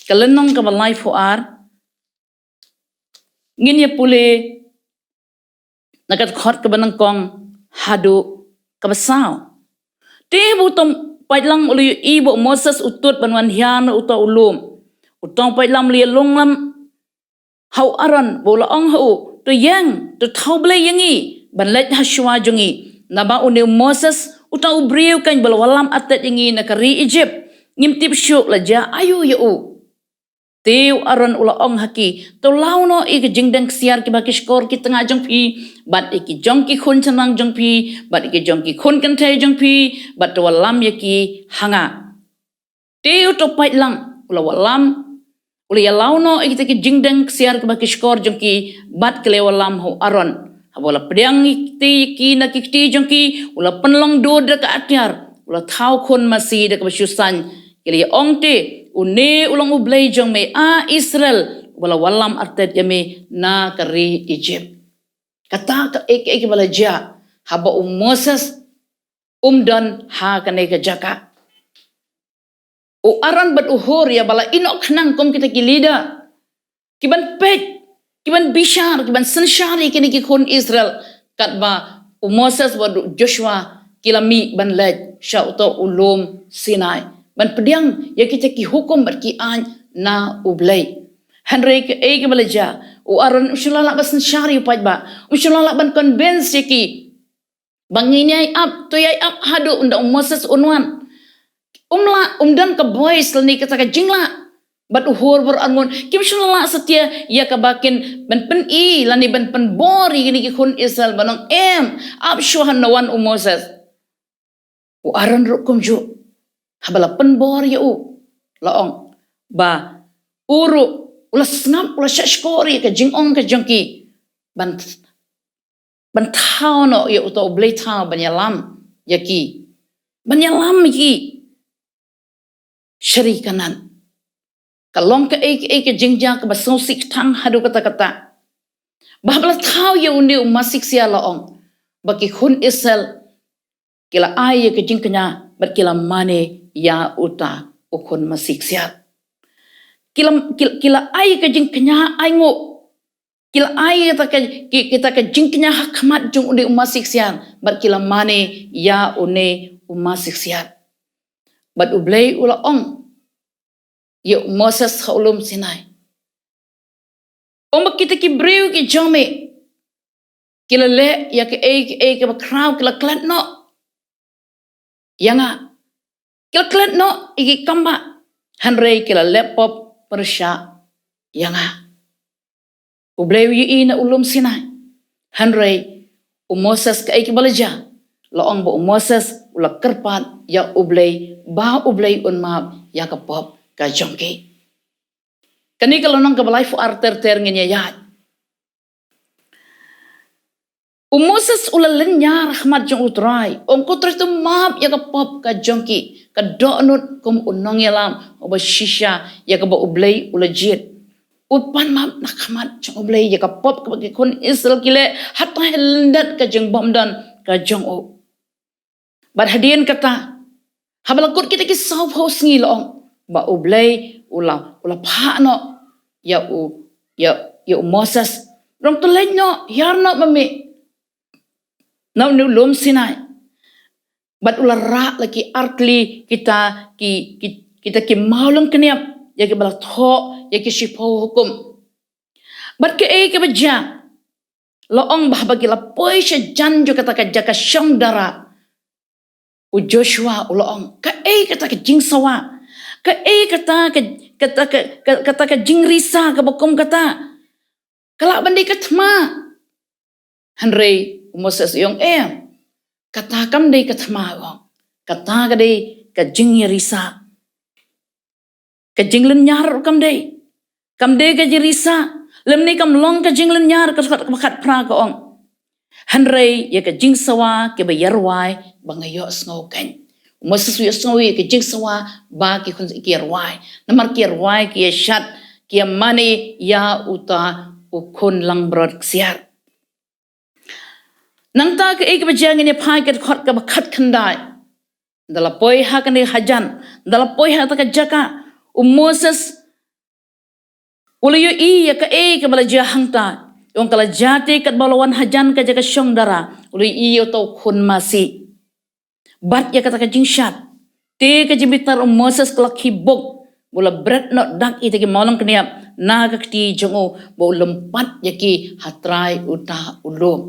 Ka lynnong kaba laiphew ar. Ngin ïa pule na ka dkhot kaba nyngkong haduh kaba saw. Te haba u tong paidlang u la ïohi ba u Moses u tut ban wan hiar na uta u lum, u tong paidlang u la ïalong lam ha u Aaron, ba u la ong ha u, to ïeng, to thaw blei ïa ngi ban leit ha shuwa jong ngi, naba une u Moses, uta u briew kan ba la wallam artet ïa ngi na ka ri Egypt. Ngim tip shuh la jia aïu ïa u. Te u Aaron u la ong ha ki, to law noh ïa ki jingdeng ksiar kiba ki shkor ki tnga jong phi, bad ïa ki jong ki khun shynrang jong phi, bad ïa ki jong ki khun kynthei jong phi, bad to wallam ïa ki ha nga. Te uta u paidlang u la wallam, u la ïa law noh ïa kita ki jingdeng ksiar kiba ki shkor jong ki, bad ki la ïa wallam ha u Aaron. Haba u la pdiang ïa kita ïa ki na ki kti jong ki, u la pynlong dud da ka atiar, u la thaw khun masi da kaba shu saiñ. Ki la ïa ong te, une u long u Blei jong me, a Israel, uba la wallam artet ïa me na ka ri Egypt. Kata ka ek ek ba la jia haba u Moses um don ha kane ka jaka. U Aaron bad u Hur ïa ba la ïehnoh khnang kum kita ki leader, ki ban peit, ki ban bishar, ki ban synshar ïa kine ki khun Israel, katba u Moses bad u Joshua ki la mih ban leit sha uta u lum Sinai ban pdiang ïa kita ki hukum bad ki aiñ na u Blei. Hynrei kaei kaba la jia, u Aaron um shym la lah ban synshar ïa u paidbah, um shym la lah ban convince ïa ki ba ngin ïai ap, to ïai ap haduh ynda u Moses un wan. Um lah, um don ka voice lane kata ka jinglah. Bad u Hur bad u Aaron kim shym la lah satia ïa kaba kin ban pyni lane ban pynbor ïa kine ki khun Israel ban ong em, ap shuwa haba wan u Moses. U Aaron ruh kumjuh, haba la pynbor ïa u, la ong ba u ruh u la sngap, u la shah shkor ïa ka jingong ka jong ki ban ban thaw noh ïa uta u blei thaw ban ïalam ïa ki, ban ïalam ïa ki sha ri Kanaan. Ka long kaei kaei ka jingjia kaba sngewsih tang haduh katta katta. Ba haba la thaw ïa une u masi ksiar, la ong ba ki khun Israel ki la ai ïa ka jingkñia bad ki la mane ïa uta u khun masi ksiar. Ki la, ki, ki la ai ïa ka jingkñia ainguh. Ki la ai kita ka, ki, kita ka jingkñia ha khmat jong une u masi ksiar, bad ki la mane ïa une u masi ksiar. Bad u Blei u la ong ïa u Moses ha u lum Sinai, ong ba kita ki briew ki jong me ki la leh ïa kaei kaei kaba khraw, ki la klet noh ïa nga. Ki la klet noh ïa ki kam bah, hynrei ki la leh pop pyrshah ïa nga. U Blei u ïohi na u lum Sinai. Hynrei u Moses kaei kaba la jia? La ong ba u Moses u la kyrpad ïa u Blei ba u Blei un map ïa ka pop ka jong ki. Kane ka lynnong kaba laiphew ar ter ter ngin ïa ïaid. U Moses u la lynñiar ha khmat jong u Trai, ong, ko Trai, to map ïa ka pop ka jong ki, ka dohnud kum u nongïalam uba shisha ïa kaba u Blei u la jied. U pan map na khmat jong u Blei ïa ka pop kaba ki khun Israel ki leh, hatai ha lyndet ka jingbymdon ka jong u. Bad hadien kata, haba la kut kita ki sawphew sngi, la ong ba u Blei u la, u la phah noh ïa u, ïa, ïa u Moses, ong, to leit noh, hiar noh ma me na une u lum Sinai. Bad u la rah la ki artylli kita ki, ki, kita ki mawlyngkniap ïa kiba la thoh ïa ki shiphew hukum. Bad kaei kaba jia? La ong ba haba ki la poi sha jan jong kata ka jaka shong dara, u Joshua u la ong, kaei kata ka jingsawa? Kaei kata ka, kata ka, ka, kata ka jingrisa kaba kum kata? Ka lah ban dei ka thma. Hynrei u Moses u ong, em, kata kam dei ka thma, u ong. Kata ka dei ka jingïarisa. Ka jinglynñiar ruh kam dei. Kam dei ka jingrisa, lymne kam long ka jinglynñiar, ka dkhot kaba khatphra ka ong, hynrei ïa ka jingsawa kaba ïa rwai ba nga ïohsngew keiñ. U Moses u ïohsngew ïa ka jingsawa ba ki khun ki ïa rwai. Namar ki ïa rwai, ki ïa shad, ki ïa mane ïa uta u khun langbrot ksiar. Nangta kaei kaba jia? Ngin ïa phai ka dkhot kaba khatkhyndai. Ynda la poi ha kane ka jan, ynda la poi ha kata ka jaka, u Moses u la ïohi ïa kaei kaba la jia hangta. Ong ka la jia te katba u la wan hajan ka jaka shong dara, u la ïohi ïa uta u khun masi. Bad ïa kata ka jingshad. Te ka jingbitar u Moses ka la khie bok, ba u la bret noh dak ïa kita ki mawlyngkniap na ka kti jong u, ba u lympat ïa ki ha trai uta u lum.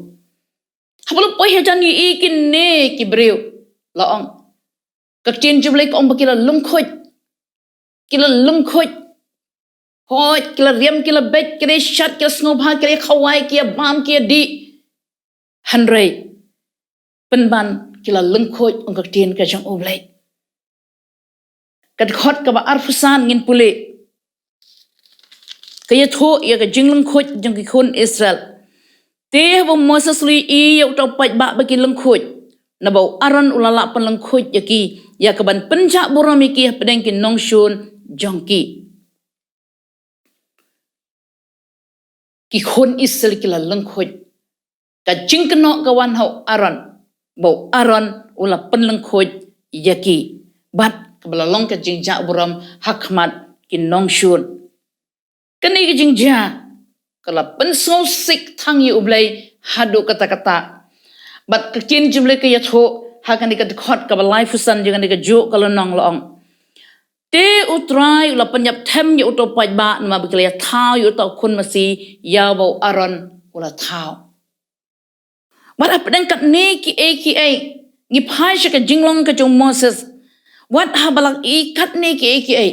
Haba la poi hajan ïohi kine ki briew, la ong, ka ktien jong U Blei ka ong ba ki la lyngkhuid. Ki la lyngkhuid. Hooid, ki la riam, ki la beit, ki la shad, ki la sngewbha, ki la khawai, ki ïa bam, ki ïa dih. Hynrei pynban ki la lyngkhuid, ong ka ktien ka jong U Blei. Ka dkhot kaba arphew san ngin pule. Ka ïathuh ïa ka jinglyngkhuid jong ki khun Israel. Te haba u Moses u la ïohi ïa uta u paidbah ba ki lyngkhuid, naba u Aaron u la lah pynlyngkhuid ïa ki, ïa kaban pynjah burom ïa ki hapdeng ki nongshun jong ki. Ki khun Israel ki la lyngkhuid. Ka jingkynnoh ka wan ha u Aaron, ba u Aaron u la pynlyngkhuid ïa ki. Bad kaba la long ka jingjah burom ha khmat ki nongshun. Kane ka jingjia ka la pynsngewsih thang ïa U Blei haduh katta katta. Bad ka ktien jong U Blei ka ïathuh ha kane ka dkhot kaba laiphew san jong kane ka juh ka lynnong, la ong, te U Trai u la pynïap them ïa uta u paidbah namar ba ki la ïa thaw ïa uta u khun masi, ïa uba u Aaron u la thaw. Wat hapdeng katne kiei kiei, ngi phai sha ka jinglong ka jong u Moses. Wat haba la ïohi katne kiei kiei,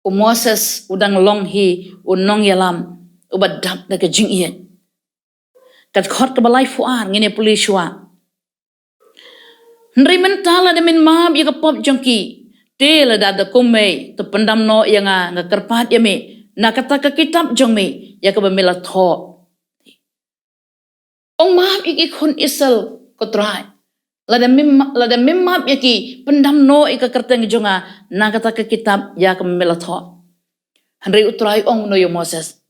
u Moses u dang long hi u nongïalam uba dap da ka jingïeit. Ka dkhot kaba laiphew ar ngin ïa pule shuwa. Hynrei mynta lada men map ïa ka pop jong ki, te lada da kum mei, to pyndam noh ïa nga, nga kyrpad ïa me na kata ka kitab jong me, ïa kaba me la thoh. Ong map ïa ki khun Israel, ko Trai. Lada mem, lada mem map ïa ki, pyndam noh ïa ka kyrteng jong nga na kata ka kitab ïa ka me la thoh. Hynrei U Trai ong kumno ïa u Moses?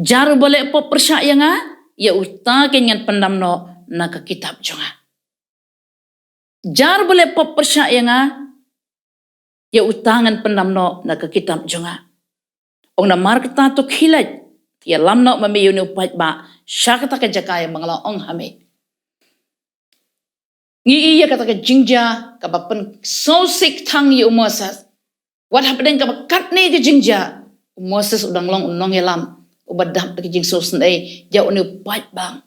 Jar uba leh pop pyrshah ïa nga, ïa uta keiñ ngan pyndam noh na ka kitab jong nga. Jar uba leh pop pyrshah ïa nga, ïa uta ngan pyndam noh na ka kitab jong nga. Ong namar kata to khie leit, ïalam noh ma me ïa une u paidbah sha kata ka jaka ïa ba nga la ong ha me. Ngi ïohi ïa kata ka jingjia kaba pynsngewsih thang ïa u Moses. Wat hapdeng kaba katne ka jingjia, u Moses u dang long u nongïalam uba dap da ka jingsngewsynei ïa une u paidbah.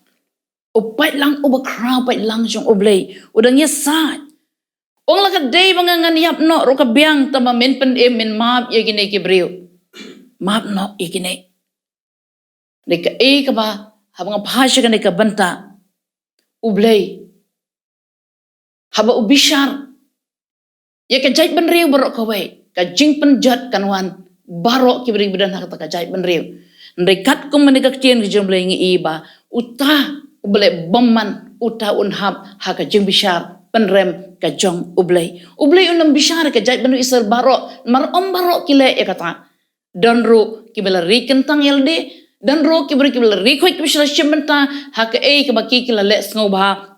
U paidlang uba khraw, paidlang jong U Blei, u dang ïasaid. Ong la ka dei ba nga ngan ïap noh ruh ka biang, tangba men pynim, men map ïa kine ki briew. Map noh ïa kine. Dei kaei kaba, haba nga phai sha kane ka bynta, U Blei haba u bishar ïa ka jaitbynriew baroh kawei, ka jingpynjot kan wan baroh ki briew ba don ha kata ka jaitbynriew. Hynrei katkum kane ka ktien ka jong U Blei ngi ïohi ba uta uba leh bymman, uta un hap ha ka jingbishar pynrem ka jong U Blei. U Blei un ym bishar ïa ka jaitbynriew Israel baroh, namar ym baroh ki leh ïa kata. Don ruh kiba la ri kyntang ïa lade, don ruh kiba, kiba la ri khuid, kiba shu la shim bynta ha kaei kaba ki, ki la leh sngewbha.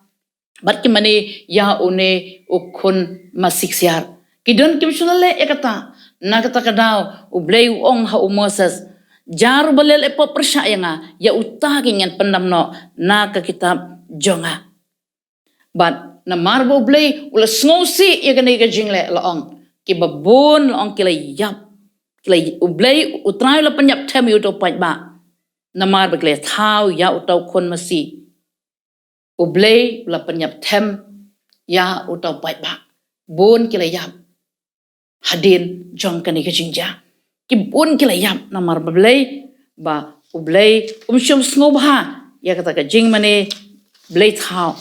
Bad ki mane ïa une u khun masi ksiar. Ki don kiba shu la leh ïa kata. Na kata ka daw U Blei u ong ha u Moses, jar uba leh, leh pop pyrshah ïa nga, ïa uta keiñ ngan pyndam noh na ka kitab jong nga. Bad namar ba U Blei u la sngewsih ïa kane ka jingleh, la ong, kiba bun, la ong, ki la ïap. Ki la, U Blei, U Trai u la pynïap them ïa uta u paidbah. Namar ba ki la thaw ïa uta u khun masi. U Blei u la pynïap them ïa uta u paidbah. Bun ki la ïap hadien jong kane ka jingjia. Ki bun ki la ïap namar ba Blei, ba U Blei um shym sngewbha ïa kata ka jingmane blei thaw.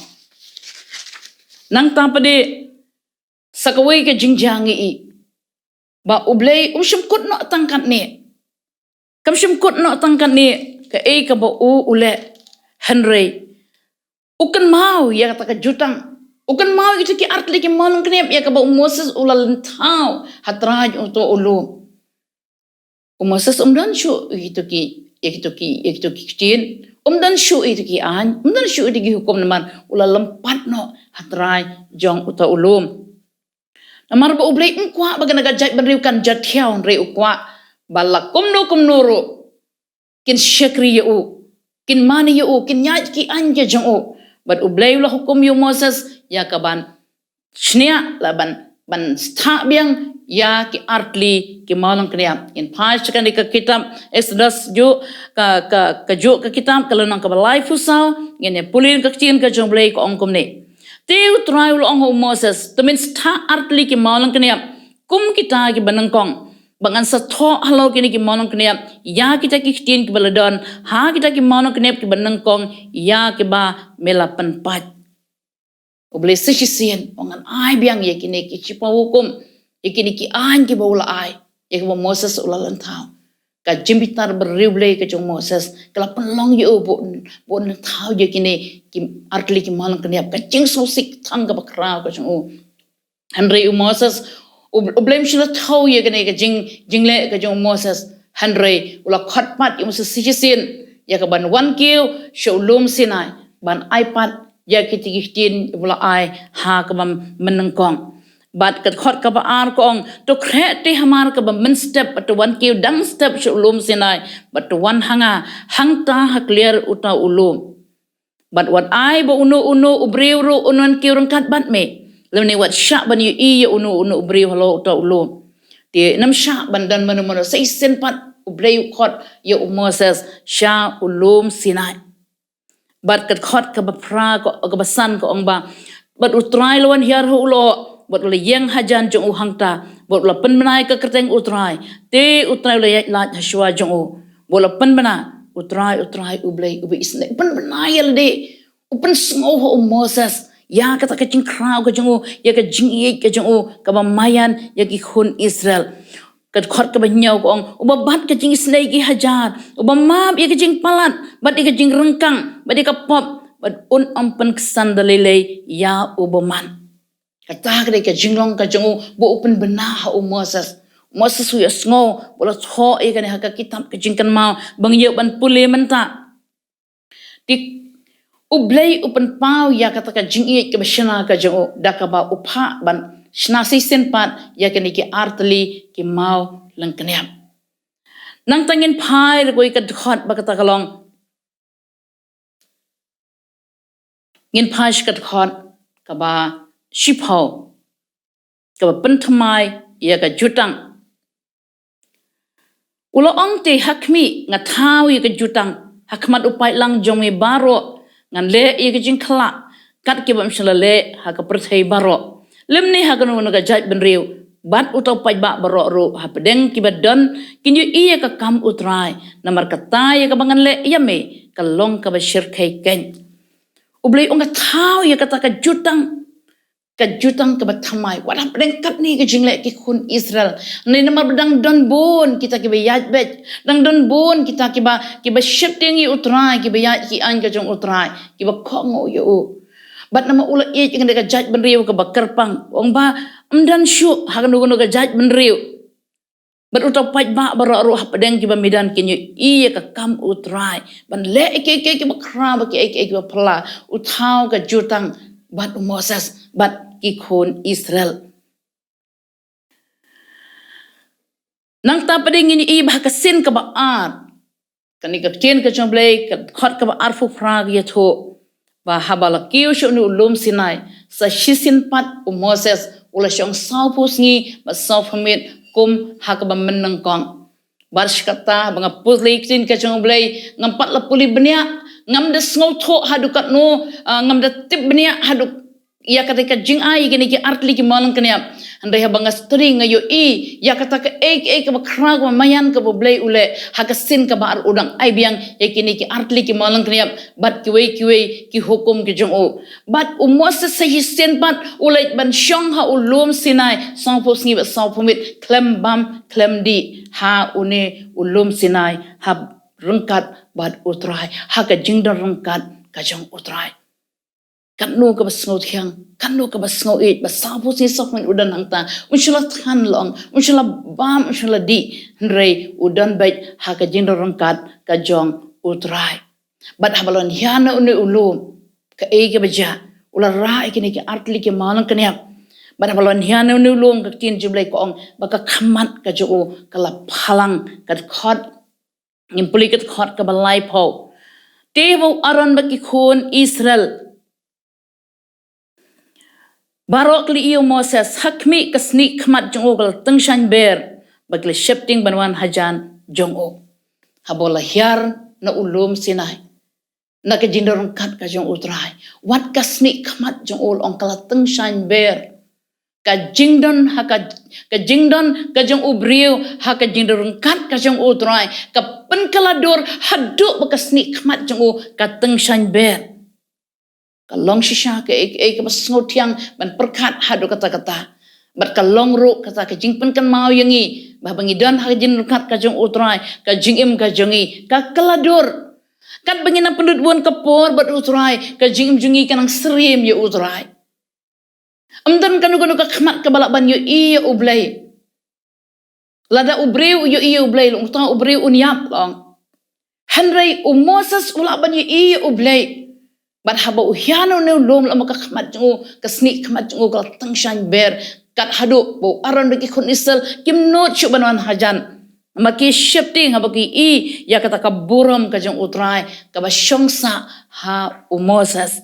Nangta pat de sa kawei ka jingjia ngi ïohi ba U Blei um shym kut noh tang katne. Kam shym kut noh tang katne kaei kaba u u leh, hynrei u kynmaw ïa kata ka jutang. U kynmaw ïa kita ki artylli ki mawlyngkniap ïa kaba u Moses u la lynthaw ha trai uto u lum. U Moses um don shuh ïa kito ki, ïa kito ki, ïa kito ki ktien. Um don shuh ïa kito ki aiñ, um don shuh ïa kito ki hukum namar u la lympat noh ha trai jong uto u lum. Namar ba U Blei um kwah ba kane ka jaitbynriew kan jot thiaw, hynrei u kwah ba la kumno kumno ruh kin shakri ïa u. Kin mane ïa u, kin ïaid ki aiñ ki jong u. Bad U Blei u la hukum ïa u Moses ïa ka ban shniah, la ban, ban sthah biang ïa ki artylli ki mawlyngkniap. Ngin phai sha kane ka kitab Exodus juh, ka, ka, ka juh ka kitab, ka lynnong kaba laiphew saw, ngin ïa pule ka ktien ka jong U Blei, ka ong kumne: Te U Trai u la ong ha u Moses: To men sthah artylli ki mawlyngkniap kum kita kiba nyngkong, ba ngan sa thoh halor kine ki mawlyngkniap ïa kita ki ktien kiba la don ha kita ki mawlyngkniap kiba nyngkong, ïa kiba me la pynpait. U Blei sa shisien u ong, ngan ai biang ïa kine ki shiphew hukum, ïa kine ki aiñ kiba u la ai ïa kaba u Moses u la lynthaw. Ka jingbitar bariewblei ka jong u Moses ka la pynlong ïa u ba un, ba un lynthaw ïa kine ki artylli ki mawlyngkniap. Ka jingsngewsih thang kaba khraw ka jong u. Hynrei u Moses, U, U Blei um shym la thew ïa kane ka jing, jingleh ka jong u Moses. Hynrei u la khot pat ïa u Moses sa shisien ïa ka ban wan kiew sha u lum Sinai, ban ai pat ïa kita ki ktien ba u la ai ha kaba mynnyngkong. Bad ka dkhot kaba ar ka ong: To khreh te hamar kaba mynstep, bad to wan kiew dang step sha u lum Sinai, bad to wan ha nga hangta ha kliar uta u lum. Bad wat ai ba uno uno u briew ruh un wan kiew ryngkat bad me, lymne wat shah ban ïohi ïa uno uno u briew halor uta u lum. Te ym shah ban don mano mano. Sa shisien pat U Blei u khot ïa u Moses sha u lum Sinai. Bad ka dkhot kaba phra, ka, kaba san ka ong ba, bad U Trai u la wan hiar ha u lyoh, bad u la ïeng hajan jong u hangta, bad u la pynbna ïa ka kyrteng U Trai. Te U Trai u la ïaid lait ha shuwa jong u, bad u la pynbna: U Trai, U Trai, U Blei uba isynei. U pynbna ïa lade, u pynsngew ha u Moses ïa kata ka jingkhraw ka jong u, ïa ka jingïeit ka jong u kaba maïan ïa ki khun Israel. Ka dkhot kaba hynñiew ka ong: Uba bat ka jingisynei ki hajar, uba map ïa ka jingpalat bad ïa ka jingryngkang bad ïa ka pop, bad un ym pynksan da lei lei ïa u bymman. Kata ka dei ka jinglong ka jong u ba u pynbna ha u Moses. Moses u ïohsngew ba la thoh ïa kane ha ka kitab ka Jingkynmaw ba ngi ïoh ban pule mynta. Te U Blei u pynpaw ïa kata ka jingïeit kaba shna ka jong u da kaba u phah ban shna shisien pat ïa kine ki artylli ki mawlyngkniap. Nangta ngin phai ruh ïa ka dkhot ba kata ka long, ngin phai sha ka dkhot kaba shiphew, kaba pynthymmai ïa ka jutang. U la ong: Te ha khmih, nga thaw ïa ka jutang ha khmat u paidlang jong me baroh, ngan leh ïa ka jingkhlah kat kiba ym shym la leh ha ka pyrthei baroh, lymne ha kano kano ka jaitbynriew. Bad uta u paidbah baroh ruh hapdeng kiba don kin ïohi ïa ka kam U Trai, namar kata ïa kaba ngan leh ïa me ka long kaba shyrkhei keiñ. U Blei u ong: Nga thaw ïa kata ka jutang, ka jutang kaba thymmai. Wat hapdeng katne ka jingleh ki khun Israel, ne namar ba dang don bun kita kiba ïaid beit, dang don bun kita kiba, kiba sheptieng ïa U Trai, kiba ïaid ki aiñ ka jong U Trai, kiba kohnguh ïa u. Bad namar u la ïeit ïa kane ka jaitbynriew kaba kyrpang, u ong ba ym don shuh ha kano kano ka jaitbynriew. Bad uta u paidbah baroh ruh hapdeng kiba madan kin ïohi ïa ka kam U Trai, ban leh kiei kiei kiba khraw bad kiei kiei kiba phylla. U thaw ka jutang bad u Moses bad ki khun Israel. Nangta pat ngin ïohi ba ha ka sien kaba ar, kane ka ktien ka jong U Blei, ka dkhot kaba arphew phra ka ïathuh ba haba la kiew sha une u lum Sinai, sa shisien pat u Moses u la shong sawphew sngi bad sawphew miet kum ha kaba mynnyngkong. Bad sha kata, ba nga pule ïa ka ktien ka jong U Blei, ngam pat la pule bniah, ngam da sngewthuh haduh katno, ah, ngam da tip bniah haduh ïa kata ka jingai ïa kine ki artylli ki mawlyngkniap. Hynrei haba nga study, nga ïohi ïa kata kaei kaei kaba khraw, kaba maïan kaba U Blei u leh. Ha ka sien kaba ar u dang ai biang ïa kine ki artylli ki mawlyngkniap bad kiwei kiwei ki hukum ki jong u. Bad u Moses sa shisien pat u leit ban shong ha u lum Sinai sawphew sngi bad sawphew miet, khlem bam khlem dih, ha une u lum Sinai, ha ryngkat bad U Trai, ha ka jingdon ryngkat ka jong U Trai. Katno kaba sngewthiang, katno kaba sngewieit, ba sawphew sngi sawphew miet u don hangta, um shym la thngan lyoh, um shym la bam, um shym la dih, hynrei u don beit ha ka jingdon ryngkat ka jong U Trai. Bad haba la wan hiar na une u lum, kaei kaba jia? U la rah ïa kine ki artylli ki mawlyngkniap. Bad haba la wan hiar na une u lum, ka ktien jong U Blei ka ong ba ka khmat ka jong u ka la phalang. Ka dkhot, ngin pule ka dkhot kaba laiphew. Te ba u Aaron bad ki khun Israel baroh ki la ïohi ïa u Moses, ha khmih ka snieh khmat jong u ka la tyngshaiñ ber, bad ki la sheptieng ban wan hajan jong u. Haba u la hiar na u lum Sinai, na ka jingdon ryngkat ka jong u Trai, wat ka snieh khmat jong u la ong ka la tyngshaiñ ber. Ka jingdon ha ka, ka jingdon ka jong u briew ha ka jingdon ryngkat ka jong u Trai ka pynkylla dur haduh ba ka snieh khmat jong u ka tyngshaiñ ber. Ka long shisha kaei kaei kaba sngewthiang ban pyrkhat haduh katta katta. Bad ka long ruh kata ka jingpynkynmaw ïa ngi ba haba ngi don ha ka jingdon ryngkat ka jong u Trai, ka jingim ka jong ngi ka kylla dur. Katba ngi nang pynlut bun ka por bad u Trai, ka jingim jong ngi ka nang syriem ïa u Trai. Ym don kano kano ka khmat kaba lah ban ïohi ïa u Blei. Lada u briew u ïohi ïa u Blei, long, uta u briew un ïap, long. Hynrei u Moses u lah ban ïohi ïa u Blei. Bad haba u hiar na une u lum, la ong ba ka khmat jong u, ka snieh khmat jong u ka la tyngshaiñ ber. Kat haduh ba u Aaron bad ki khun Israel kim nud shuh ban wan hajan. Namar ki sheptieng haba ki ïohi ïa kata ka burom ka jong u Trai kaba shong sah ha u Moses.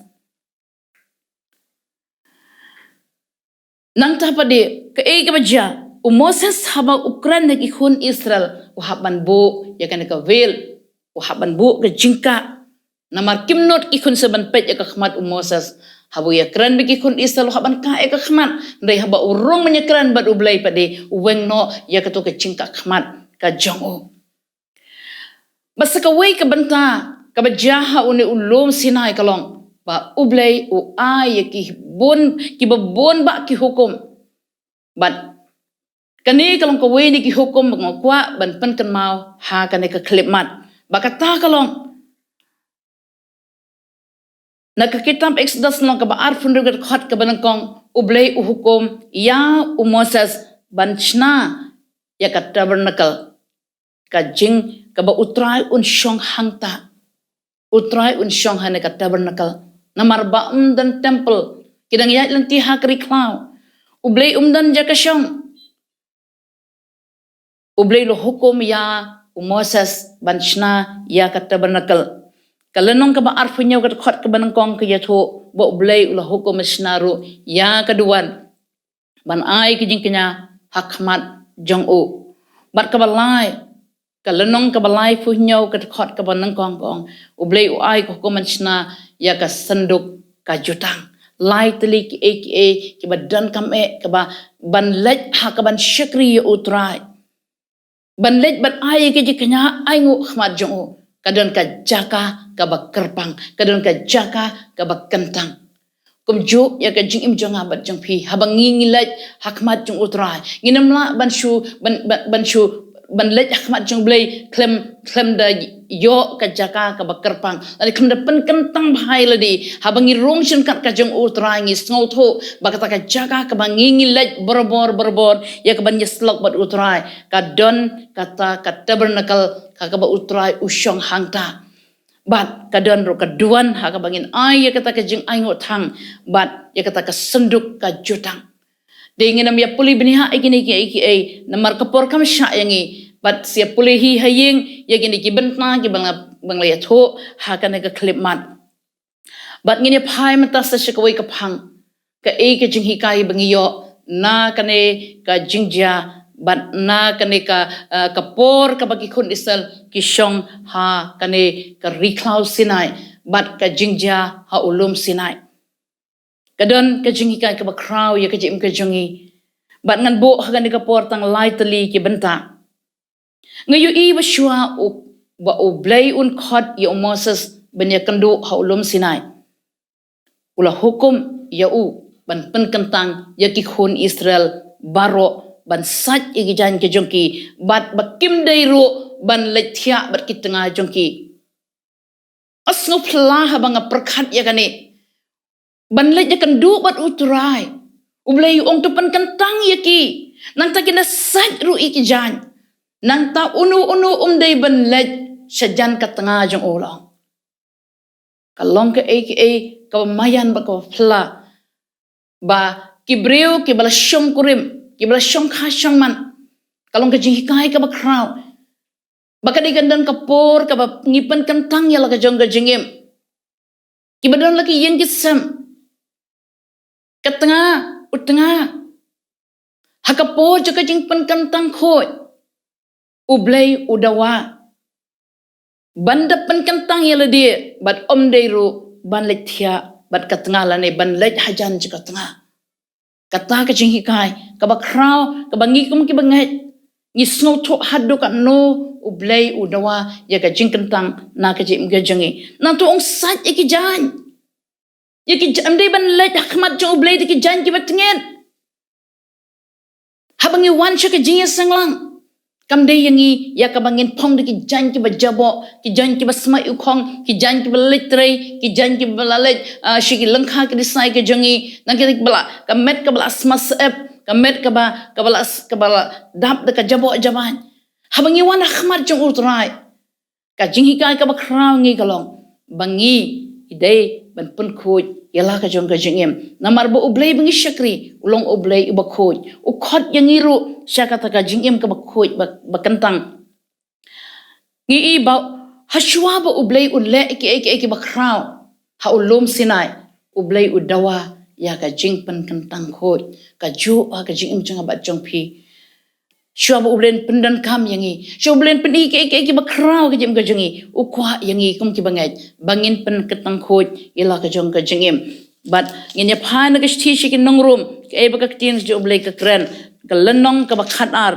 Nangta pat de, kaei kaba jia, u Moses haba u kren na ki khun Israel, u hap ban buh ïa kane ka veil, u hap ban buh ka jingkah. Namar kim nud ki khun Israel ban peit ïa ka khmat u Moses. Haba u ïakren bad ki khun Israel u hap ban kah ïa ka khmat. Hynrei haba u rung ban ïakren bad u Blei pat de, u weng noh ïa kato ka jingkah khmat ka jong u. Bad sa kawei ka bynta kaba jia ha une u lum Sinai ka long ba u Blei u ai ïa ki bun, kiba bun bah ki hukum. Bad kane ka long kawei na ki hukum ba nga kwah ban pynkynmaw ha kane ka khyllipmat. Ba kata ka long na ka kitab Exodus lynnong kaba arphew hynriew ka dkhot kaba nyngkong, u Blei u hukum ïa u Moses ban shna ïa ka tabernacle, ka jing kaba u Trai un shong hangta. U Trai un shong ha kane ka tabernacle. Namar ba ym don temple, ki dang ïaid lynti ha ka ri khlaw. U Blei um don jaka shong. U Blei u la hukum ïa u Moses ban shna ïa ka tabernacle. Ka lynnong kaba arphew hynñiew ka dkhot kaba nyngkong ka ïathuh ba u Blei u la hukum ban shna ruh ïa ka duwan ban ai ka jingkñia ha khmat jong u. Bad kaba lai, ka lynnong kaba laiphew hynñiew ka dkhot kaba nyngkong ka ong, u Blei u ai ka hukum ban shna ïa ka synduk ka jutang. Lai tylli kiei kiei kiba donkam eh kaba ban leit ha kaban shakri ïa u Trai. Ban leit ban ai ïa ka jingkñia ainguh khmat jong u. Ka don ka jaka kaba kyrpang, ka don ka jaka kaba kyntang. Kumjuh ïa ka jingim jong nga bad jong phi, haba ngi ngi leit ha khmat jong u Trai, ngin ym lah ban shu, ban, ban, ban shu, ban leit ha khmat jong u Blei khlem, khlem da ïoh ka jaka kaba kyrpang. Lane khlem da pynkyntang bha ïa lade, haba ngi rung sha ryngkat ka jong u Trai ngi sngewthuh ba kata ka jaka kaba ngi ngi leit barabor barabor ïa kaban ïasyllok bad u Trai, ka don kata ka tabernacle, ka kaba u Trai u shong hangta. Bad ka don ruh ka duwan ha kaba ngin ai ïa kata ka jingainguh thang bad ïa kata ka synduk ka jutang. Te ngin ym ïa pule bniah ïa kine kiei kiei namar ka por kam shah ïa ngi. Bad sa ïa pule hi ha ïing ïa kine ki bynta kiba nga, ba nga la ïathuh ha kane ka khyllipmat. Bad ngin ïa phai mynta sa sha kawei ka phang, kaei ka jinghikai ba ngi ïoh na kane ka jingjia bad na kane ka, eh, ka por kaba ki khun Israel ki shong ha kane ka ri khlaw Sinai bad ka jingjia ha u lum Sinai. Ka don ka jinghikai kaba khraw ïa ka jingim ka jong ngi. Bad ngan buh ha kane ka por tang lai tylli ki bynta. Nga ïohi ba shuwa u, ba u Blei un khot ïa u Moses ban ïakynduh ha u lum Sinai, u la hukum ïa u ban pynkyntang ïa ki khun Israel baroh ban sait ïa ki jaiñ ki jong ki bad ba kim dei ruh ban leit thiah bad ki tnga jong ki. Nga sngewphylla haba nga pyrkhat ïa kane. Ban leit ïakynduh bad u Trai, u Blei u ong to pynkyntang ïa ki. Nangta kin da sait ruh ïa ki jaiñ. Nangta uno uno um dei ban leit sha jan ka tnga jong u, long. Ka long kaei kaei kaba maïan bad kaba phylla ba ki briew kiba la shongkurim, kiba la shongkha shongman, ka long ka jinghikai kaba khraw. Ba ka dei kan don ka por kaba ngi pynkyntang ïa la ka jong ka jingim. Kiba don la ki ïing ki sem. Ka tnga, u tnga. Ha ka por jong ka jingpynkyntang khuid, U Blei u dawa ban da pynkyntang ïa lade, bad ym dei ruh ban leit thiah bad ka tnga lane ban leit hajan jong ka tnga. Kata ka jinghikai kaba khraw, kaba ngi kum ki bangeit ngi sngewthuh haduh katno U Blei u dawa ïa ka jingkyntang na ka jingim ka jong ngi. Nangta ong sait ïa ki jaiñ. Ïa ki jaiñ, ym dei ban leit ha khmat jong U Blei da ki jaiñ kiba tngit. Haba ngi wan sha ka jingïaseng lang, kam dei ïa ngi ïa kaba ngin phong da ki jaiñ kiba jaboh, ki jaiñ kiba smai u khong, ki jaiñ kiba leit trei, ki jaiñ kiba la leit, ah, sha ki lyngkha ki disai ka jong ngi, nang ki ba la, ka met kaba la sma sep, ka met kaba, kaba la, kaba la dap da ka jaboh jabaiñ. Haba ngi wan ha khmat jong U Trai, ka jinghikai kaba khraw ngi ka long ba ngi dei ban pynkhuid ïa la ka jong ka jingim. Namar ba U Blei ba ngi shakri u long U Blei uba khuid, u khot ïa ngi ruh sha kata ka jingim kaba khuid, ba, ba kyntang. Ngi i ba ha shuwa ba U Blei u leh kiei kiei kiba khraw ha u lum Sinai, U Blei u dawa ïa ka jingpynkyntang khuid, kajuh ha ka jingim jong nga bad jong phi. Shuwa ba U Blei un pyndonkam ïa ngi, shuwa U Blei un pyni kiei kiei kiba khraw ha ka jingim ka jong ngi, u kwah ïa ngi kum ki bangeit ba ngin pynkyntang khuid ïa la ka jong ka jingim. Bad ngin ïa phai na ka shithi sha ki nong Rom, kaei ba ka ktien jong U Blei ka kren, ka lynnong kaba khatar.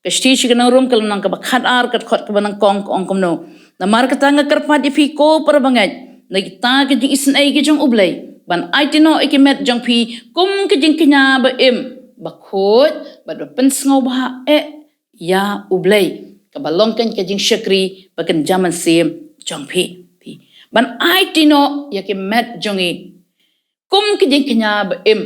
Ka shithi sha ki nong Rom, ka lynnong kaba khatar, ka dkhot kaba nyngkong, ka ong kumno: Namar kata nga kyrpad ïa phi ko para bangeit, na kita ki jingisynei ki jong U Blei, ban aiti noh ïa ki met jong phi kum ka jingkñia ba im, ba khuid, bad ba pynsngewbha eh ïa U Blei, kaba long kan ka jingshakri ba kynja mynsiem jong phi. Phi ban aiti noh ïa ki met jong ngi kum ka jingkñia ba im,